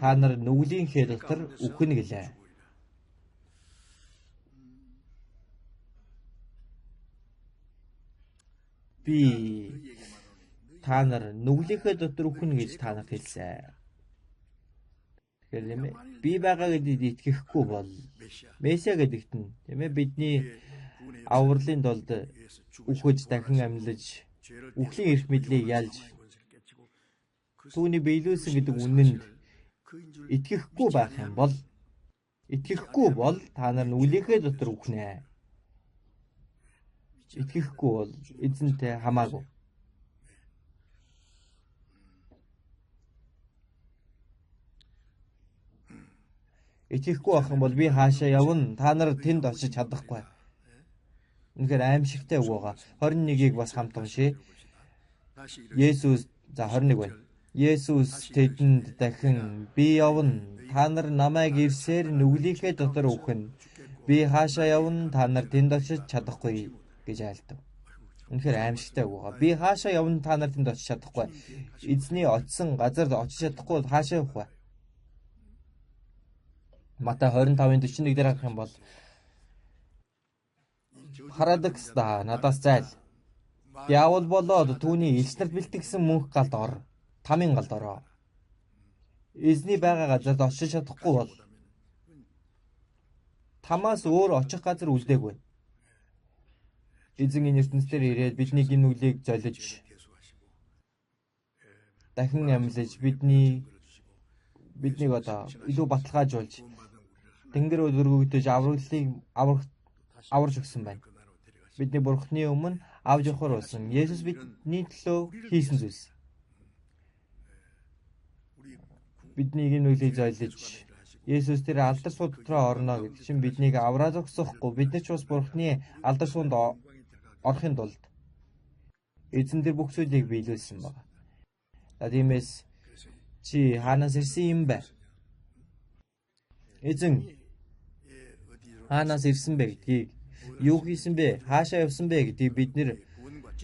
та нар нүглийнхээ дотор үхэн гэлээ. Би та нар нүглийнхээ дотор үхэн гэж та нарт хэлсэн. Тэгэхээр тийм ээ, би байгаа гэдэгт итгэхгүй бол Месиа гэдэгт нь тийм ээ бидний авралын тулд үхэж дахин амьлаж үхлийн эрх мэдлийг ялж түүний биелүүлсэн гэдэг үнэнд итгэхгүй байх юм бол итгэхгүй бол та нар нүглийнхээ дотор үхнэ. Итгэхгүй бол эзэнтэй хамаагүй. Итгэхгүй байх юм бол би хаашаа явна? Та нар тэнд очиж чадахгүй. Үнэхээр аимшигтай үг байгаа. 21-ийг бас хамт уншъя. Есүс за 21 байна. Есүс тэдэнд дахин би явна. Та нар намайг ирсээр нүглийнхээ дотор үхнэ. Би хаашаа явна? Та нар тэнд очиж чадахгүй гэж айлтав. Үнэхээр аимшигтай үг байгаа. Би хаашаа явна? Та нар тэнд очиж чадахгүй. Эзний очисон газар очиж чадахгүй хаашаа явах вэ? Матай 25-ын 41 дээр харах юм бол Парадокс да надаас зайл. Диавол болоод түүний элч нарт бэлтгэсэн мөнх галд ор. Тамын галд ороо. Эзний байгаа газарт очиж чадахгүй бол тамаас өөр очих газар үлдээгүй. Эзэн энэ ертөнцийн ирээд бидний гэм нүглийг золиж дахин амьлаж биднийг одоо илүү баталгаажуулж Тэнгэр өргөгдөж авраглалыг аварж өгсөн байна. Бидний Бурхны өмнө авч явахар болсон. Есүс бидний төлөө хийсэн зүйлс. Бидний гэм нүглийг золиж Есүс тэр алдар суу дотроо орно гэдэг чинь биднийг авраа зогсохгүй. Бид нар ч бас Бурхны алдар суунд орохын тулд эзэн тэр бүх зүйлийг биелүүлсэн байна. За тиймээс чи хаанаас ирсэн юм бэ? Эзэн хаанаас ирсэн бэ гэдгийг, юу хийсэн бэ, хаашаа явсан бэ гэдгийг бид нэр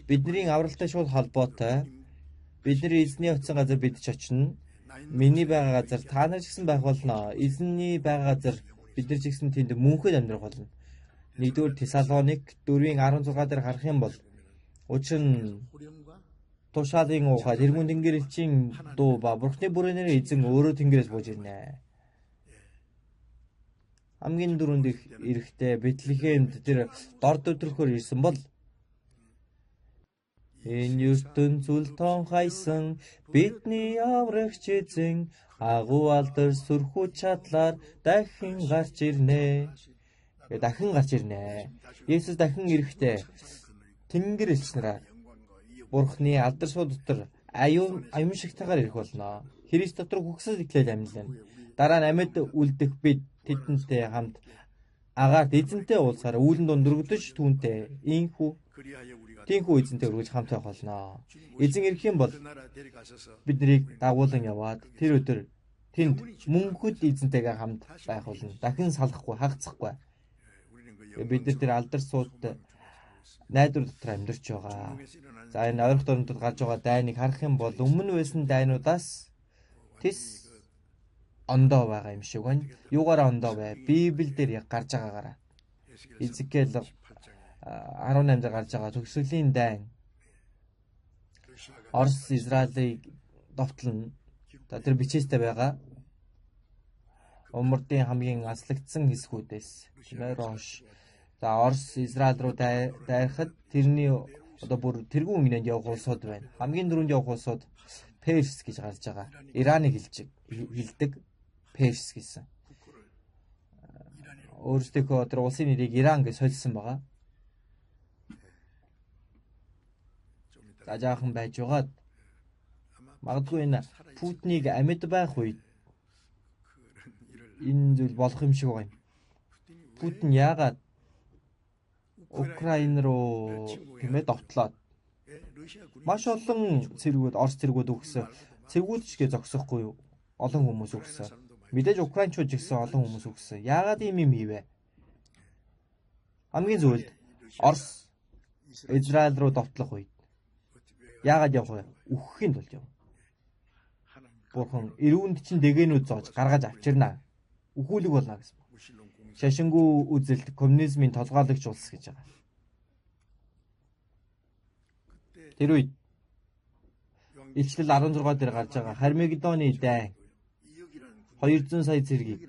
бидний авралтай шууд холбоотой. Бидний эзний очисон газар бид ч очино. Миний байгаа газар та нар ч гэсэн байх болно. Эзний байгаа газар бид нар ч гэсэн тэнд мөнхөд амьдрах болно. 1-р Тесалоник 4-ийн 16 дээр харах юм бол учир нь тушаалын ухаа тэргүүн тэнгэр элчийн дуу ба Бурхны бүрээнээр эзэн өөрөө тэнгэрээс бууж ирнэ. Хамгийн түрүүнд ирэхдээ Бэтлехемд тэр дор өдрөхөөр ирсэн бол энэ ертөнц үл тонхайсан бидний аврагч эзэн агуу алдар сүрхүү чадлаар дахин гарч ирнэ. Дахин гарч ирнэ. Есүс дахин ирэхдээ тэнгэр элч нараар Бурхны алдар суу дотор аюун шигтайгаар ирэх болно. Христ дотор үхсэл эхлээл амьлана. Дараа нь амьд үлдэх бид тэдэнтэй хамт агаарт эзэнтэй уулзахаар үүлэн дунд өргөдөж түүнтэй ийхүү тийхүү эзэнтэй өргөж хамт байх болно. Эзэн ирэх юм бол бид нарыг дагуулan яваад тэр өдөр тэнд мөнхөд эзэнтэйгээ хамт байх болно. Дахин салахгүй, хагацахгүй. Бид нар тэр алдар сууд найдвар дотор амьдарч байгаа. За энэ ойрхон дорнотод гарч байгаа дайныг харах юм бол өмнө байсан дайнуудаас тэс ондоо байгаа юм шиг байна. Юугаараа ондоо вэ? Библиэл дээр яг гарч байгаагаараа. Изекиэл 18 дээр гарч байгаа төгсгөлийн дайн Орос Израилийг довтлоно. За тэр бичээстэй байгаа. Умардын хамгийн аслагдсан хэсгүүдээс тийм ээ Рош. За Орос Израиль руу дайрахад тэрний Одоо бүр тэргүүн ингэнэнд явах улсууд байна. Хамгийн түрүүнд явах улсууд Перс гэж гарч байгаа. Ираныг хэлдэг Перс гэсэн. Өөрсдийнхөө тэр улсын нэрийг Иран гэж солисон байгаа. За жаахан байж байгаад магадгүй энэ Путинийг амьд байх үед энэ зүйл болох юм шиг байна. Путин яагаад Украин руу тийм довтлоод маш олон цэргүүд, Орос цэргүүд өгсөн. Цэргүүд ч гээ зогсохгүй юу? Олон хүмүүс өгсөн. Мэдээж украинчууд ч гэсэн олон хүмүүс өгсөн. Яагаад ийм юм хийвэ? Хамгийн зөвлөлд Орос Израиль руу довтлох үед яагаад явах вэ? Үхэхийн тулд явна. Бурхан эрүүнд чинь дэгээнүүд зоож гаргаж авчирна. Үхүүлэг болно гэсэн. Шашингүй үзэлт коммунизмын толгойлогч улс гэж байгаа. Тэр үед Илчлэл 16 дээр гарч байгаа Хармегедоны дайн 200 сая цэргийг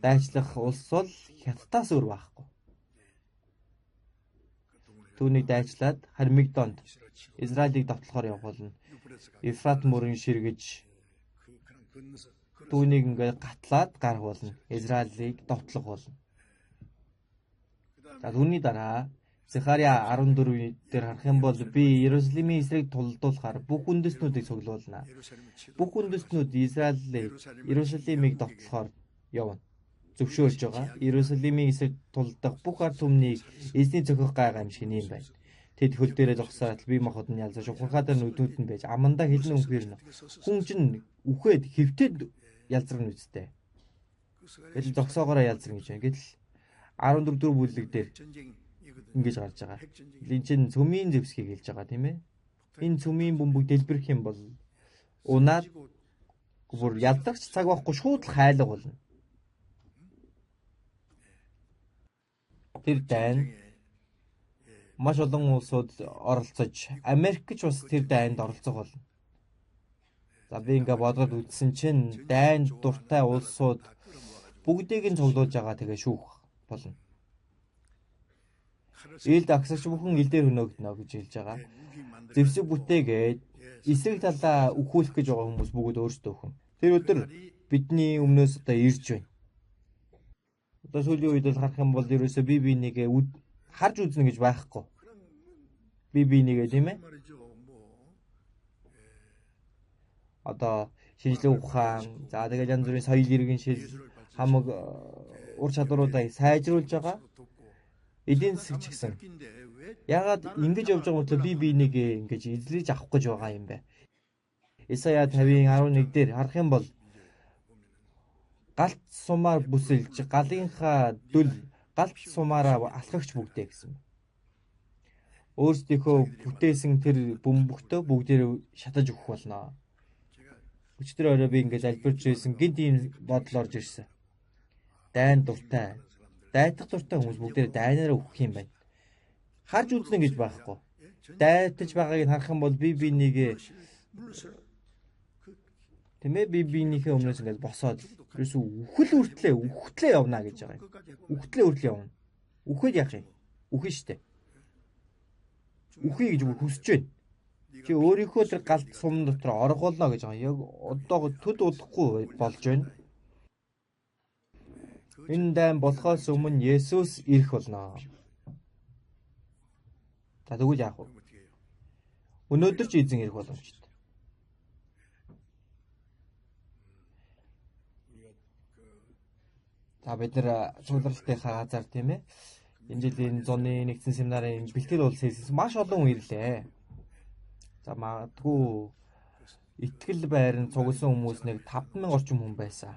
дайчлах улс бол Хятадаас өөр байхгүй. Түүнийг дайчлаад Хармегедонд Израилийг довтлохоор явах болно. Ефрат мөрөн ширгэж түүнийг ингээд гатлаад гарах болно. Израилийг довтлох болно. За түүний дараа Захария 14 дээр харах юм бол би Иерусалимийн эсрэг тулдуулахаар бүх үндэстнүүдийг цуглуулна. Бүх үндэстнүүд Израилийг Иерусалимыг довтлохоор явна. Зөвшөөрж байгаа. Иерусалимийн эсрэг тулдах бүх ард түмнийг эзний зохих гай гамшиг нь юм байна. Тэд хөл дээрээ зогсоод бие махбод нь ялзаж ухархаатай нүдүүд нь байж амандаа хилэн үнхээр нь хүн чинь үхээд хэвтээд ялзарна үсттэй. Гэтэл зогсоогоороо ялзарна гэж байна. Гэтэл 14 дэх бүлэг дээр ингэж гарч байгаа. Энэ чинь цөмийн зэвсгийг хэлж байгаа тийм ээ. Энэ цөмийн бөмбөг дэлбэрэх юм бол унаад бүр ялдрагч цаг байхгүй шууд л хайлга болно. Тэр дайн маш олон улсууд оролцож Америк ч бас тэр дайнд оролцох болно. За би ингээ бодоод үзсэн чинь дайнд дуртай улсууд бүгдийг нь цуглуулж байгаа тэгээ шүүх болно. Илд агсагч бүхэн ил дээр хөнөөгдөнө гэж хэлж байгаа. Зэвсэг бүтээгээд эсрэг талаа үхүүлэх гэж байгаа хүмүүс бүгд өөрсдөө өхөн. Тэр өдөр бидний өмнөөс одоо ирж байна. Одоо сүүлийн үед л харах юм бол ерөөсөө бие биенийгээ харж үзнэ гэж байхгүй. Бие биенийгээ тийм ээ. Одоо шинжлэх ухаан, за тэгэл янз бүрийн соёл иргэншил хамаг ур чадваруудаа сайжруулж байгаа. Эдийн засаг ч гэсэн яагаад ингэж явж байгаа юм бэ? Би биенийгээ ингэж эзлэж авах гэж байгаа юм бэ? Исая 50:11 дээр харах юм бол галт сумаар бүсэлж галынхаа дүл галт сумаараа алхагч бүгдээ гэсэн. Өөрсдийнхөө бүтээсэн тэр бөмбөгтөө бүгдээрээ шатаж өгөх болно. Өчигдөр орой би ингэж альбирч байсан гинт ийм бодол орж ирсэн. Дайн дуртай, дайтах дуртай хүмүүс бүгдээрээ дайнаараа өгөх юм байна. Харж үзнэ гэж байхгүй. Дайтаж байгааг нь харах юм бол би бинийгээ тийм ээ би биенийхээ өмнөөс ингэж босоод ерөөсөө үхэл хүртлээ үхтлээ явна гэж байгаа юм. Үхтлээ хүртлээ явна. Үхээд яах юм? Үхэн штэ. Үхье гэж бүр хүсэж байна. Чи өөрийнхөө тэр галт сум дотор орох болно гэж байгаа. Яг одоо төд удахгүй болж байна. Энэ дайн болохоос өмнө Есүс ирэх болно. За тэгвэл яах вэ? Өнөөдөр ч эзэн ирэх боломжтой. За бид нэр цугларалтынхаа газар тийм ээ. Энэ жилийн зуны нэгдсэн семинарын бэлтгэл уулзалт хийсэн маш олон хүн ирлээ. За магадгүй итгэл байранд цугласан хүмүүс нэг 5000 орчим хүн байсан.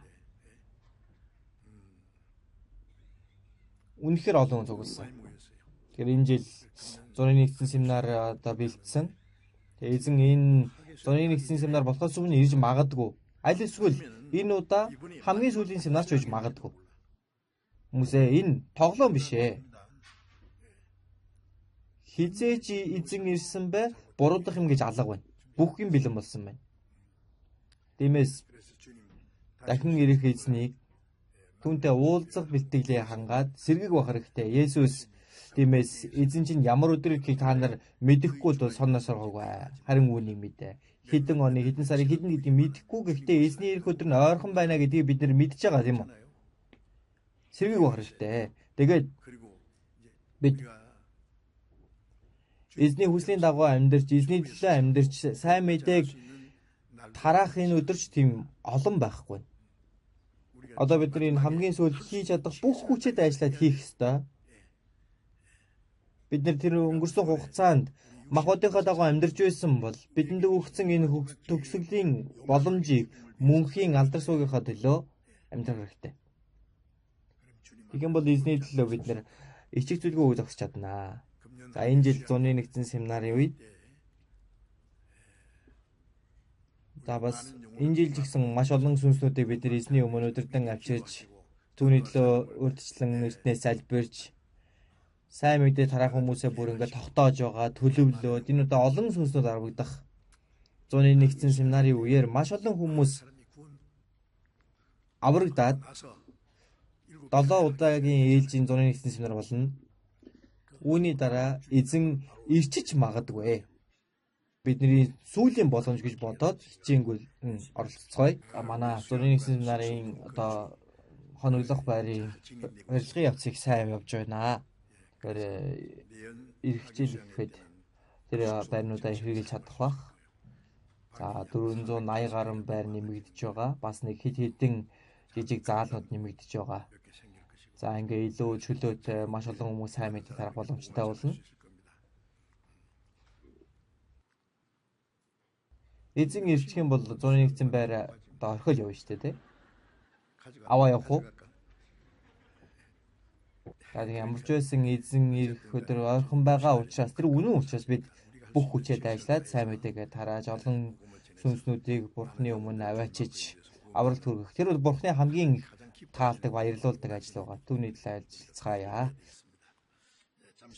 Үнэхээр олон хүн цугласан. Тэгэхээр энэ жил зуны нэгдсэн семинар одоо бэлдсэн. Тэгээ эзэн энэ зуны нэгдсэн семинар болохоос өмнө ирж магадгүй. Аль эсвэл энэ удаа хамгийн сүүлийн семинар ч байж магадгүй. Хүмүүсээ энэ тоглоом биш ээ. Хизээж эзэн ирсэн бай буруудах юм гэж алга байна. Бүх юм бэлэн болсон байна. Тиймээс дахин ирэх эзнийг түүнтэй уулзах бэлтгэлээ хангаад сэргэг байх хэрэгтэй. Есүс Тиймээс эзэн чинь ямар өдөр ирэхийг та нар мэдэхгүй бол сонноос соргоогүй. Харин үүнийг мэдээ. Хэдэн оны, хэдэн сарын, хэдэн гэдгийг мэдэхгүй, гэхдээ эзний ирэх өдөр нь ойрхон байна гэдгийг бид нар мэдж байгаа, тийм үү? Сэргийг байх хэрэгтэй. Тэгээд бид эзний хүслийн дагуу амьдарч, эзний төлөө амьдарч, сайн мэдээг тараах энэ өдөрч тийм олон байхгүй. Одоо бид нар энэ хамгийн сүүлд хийж чадах бүх хүчээд ажиллаад хийх ёстой. Бид нар тэр өнгөрсөн хугацаанд махбодынхаа дагуу амьдарч байсан бол бидэнд өгсөн энэ төгсгөлийн боломжийг мөнхийн алдар суугийнхаа төлөө амьдрах хэрэгтэй. Тэгэн бол эзний төлөө бид нар ичих зүйлгүй зогсож чаднаа. За, энэ жил зуны нэгдсэн семинарын үед, за, бас энэ жил ч гэсэн маш олон сүнснүүдийг бид нар эзний өмнө өдөрдөн авчирч, түүний төлөө урьдчилан эртнээс залбирч, сайн мэдээ тараах хүмүүсээ бүр ингээд тогтоож байгаа, төлөвлөөд энэ удаа олон сүнснүүд аврагдах зуны нэгдсэн семинарын үеэр маш олон хүмүүс аврагдаад 7 удаагийн ээлжийн зуны нэгдсэн семинар болно. Үүний дараа эзэн ирчиж магадгүй. Бидний сүүлийн боломж гэж бодоод хичээнгүй оролцоцгоё. Манай зуны нэгдсэн семинарын одоо хоноглох байрын барилгын явцыг сайн явж байна. Тэгэхээр ирэх хичээл ихэхэд тэр байрнуудаа хэрэглэж чадах бах. За, 480 гаруй байр нэмэгдэж байгаа. Бас нэг хэд хэдэн жижиг заалнууд нэмэгдэж байгаа. За, ингээ илүү чөлөөтэй маш олон хүмүүс сайн мэдээ тарах боломжтой болно. Эзэн ирчих юм бол зуны нэгдсэн байр одоо орхиол явна шүү дээ, тий? Аваа явах уу? За, тэг ямар ч байсан эзэн ирэх өдөр ойрхон байгаа учраас, тэр үнэн учраас бид бүх хүчээ дайжлаад сайн мэдээгээ тарааж олон сүнснүүдийг Бурхны өмнө аваачиж авралт хүргэх. Тэр бол Бурхны хамгийн их таалдаг, баярлуулдаг ажил байгаа. Түүний төлөө ажиллацгаая.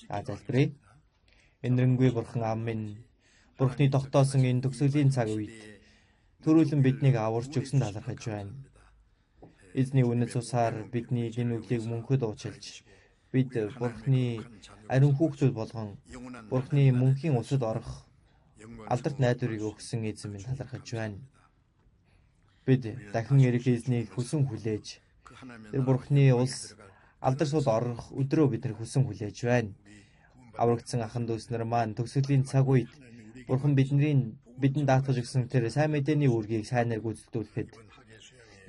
А, залбирая. Энэрэнгүй Бурхан Аав минь, Бурхны тогтоосон энэ төгсгөлийн цаг үед төрүүлэн биднийг аварч өгсөн талархаж байна. Эзний үнэт цусаар бидний гин нүглийг мөнхөд уучлж, бид Бурхны ариун хүүхдүүд болгон Бурхны мөнхийн улсад орох алдарт найдварыг өгсөн эзэн минь, талархаж байна. Бид дахин ирэх эзнийг хүсэн хүлээж, тэр Бурхны улс алдар сул орох өдрөө бид нар хүсэн хүлээж байна. Аврагдсан ахан дүүс нар маань төгсгөлийн цаг үед Бурхан бидний бидэнд даатгаж өгсөн тэр сайн мэдээний үүргийг сайнаар гүйцэтгүүлэхэд,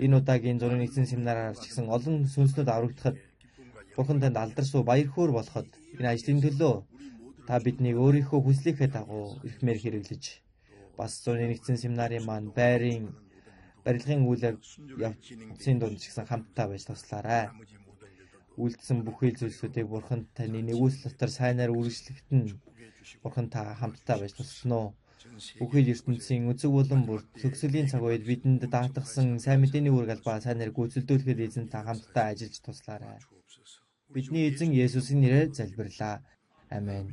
энэ удаагийн зуны нэгдсэн семинараар ч гэсэн олон сүнснүүд аврагдахад, Бурхан танд алдар суу баяр хөөр болоход энэ ажлын төлөө та биднийг өөрийнхөө хүслийнхээ дагуу эрхмээр хэрэглэж, бас зуны нэгдсэн семинарын маань байрын барилгын үйл явцын дунд ч гэсэн хамтдаа байж туслаарай. Үлдсэн бүхий зүйлсүүдийг Бурхан таны нэгүсэл дотор сайнаар үргэлжлэхэд нь Бурхан та хамтдаа байж туслана уу? Бүхий л ертөнцийн үзэг болон бүр төгсгөлийн цаг үед бидэнд даатгасан сайн мэдээний үүрэг албаа сайнаар гүйцэлдүүлэхэд эзэн та хамтдаа ажиллаж туслаарай. Бидний эзэн Есүсийн нэрээр залбирлаа. Амен.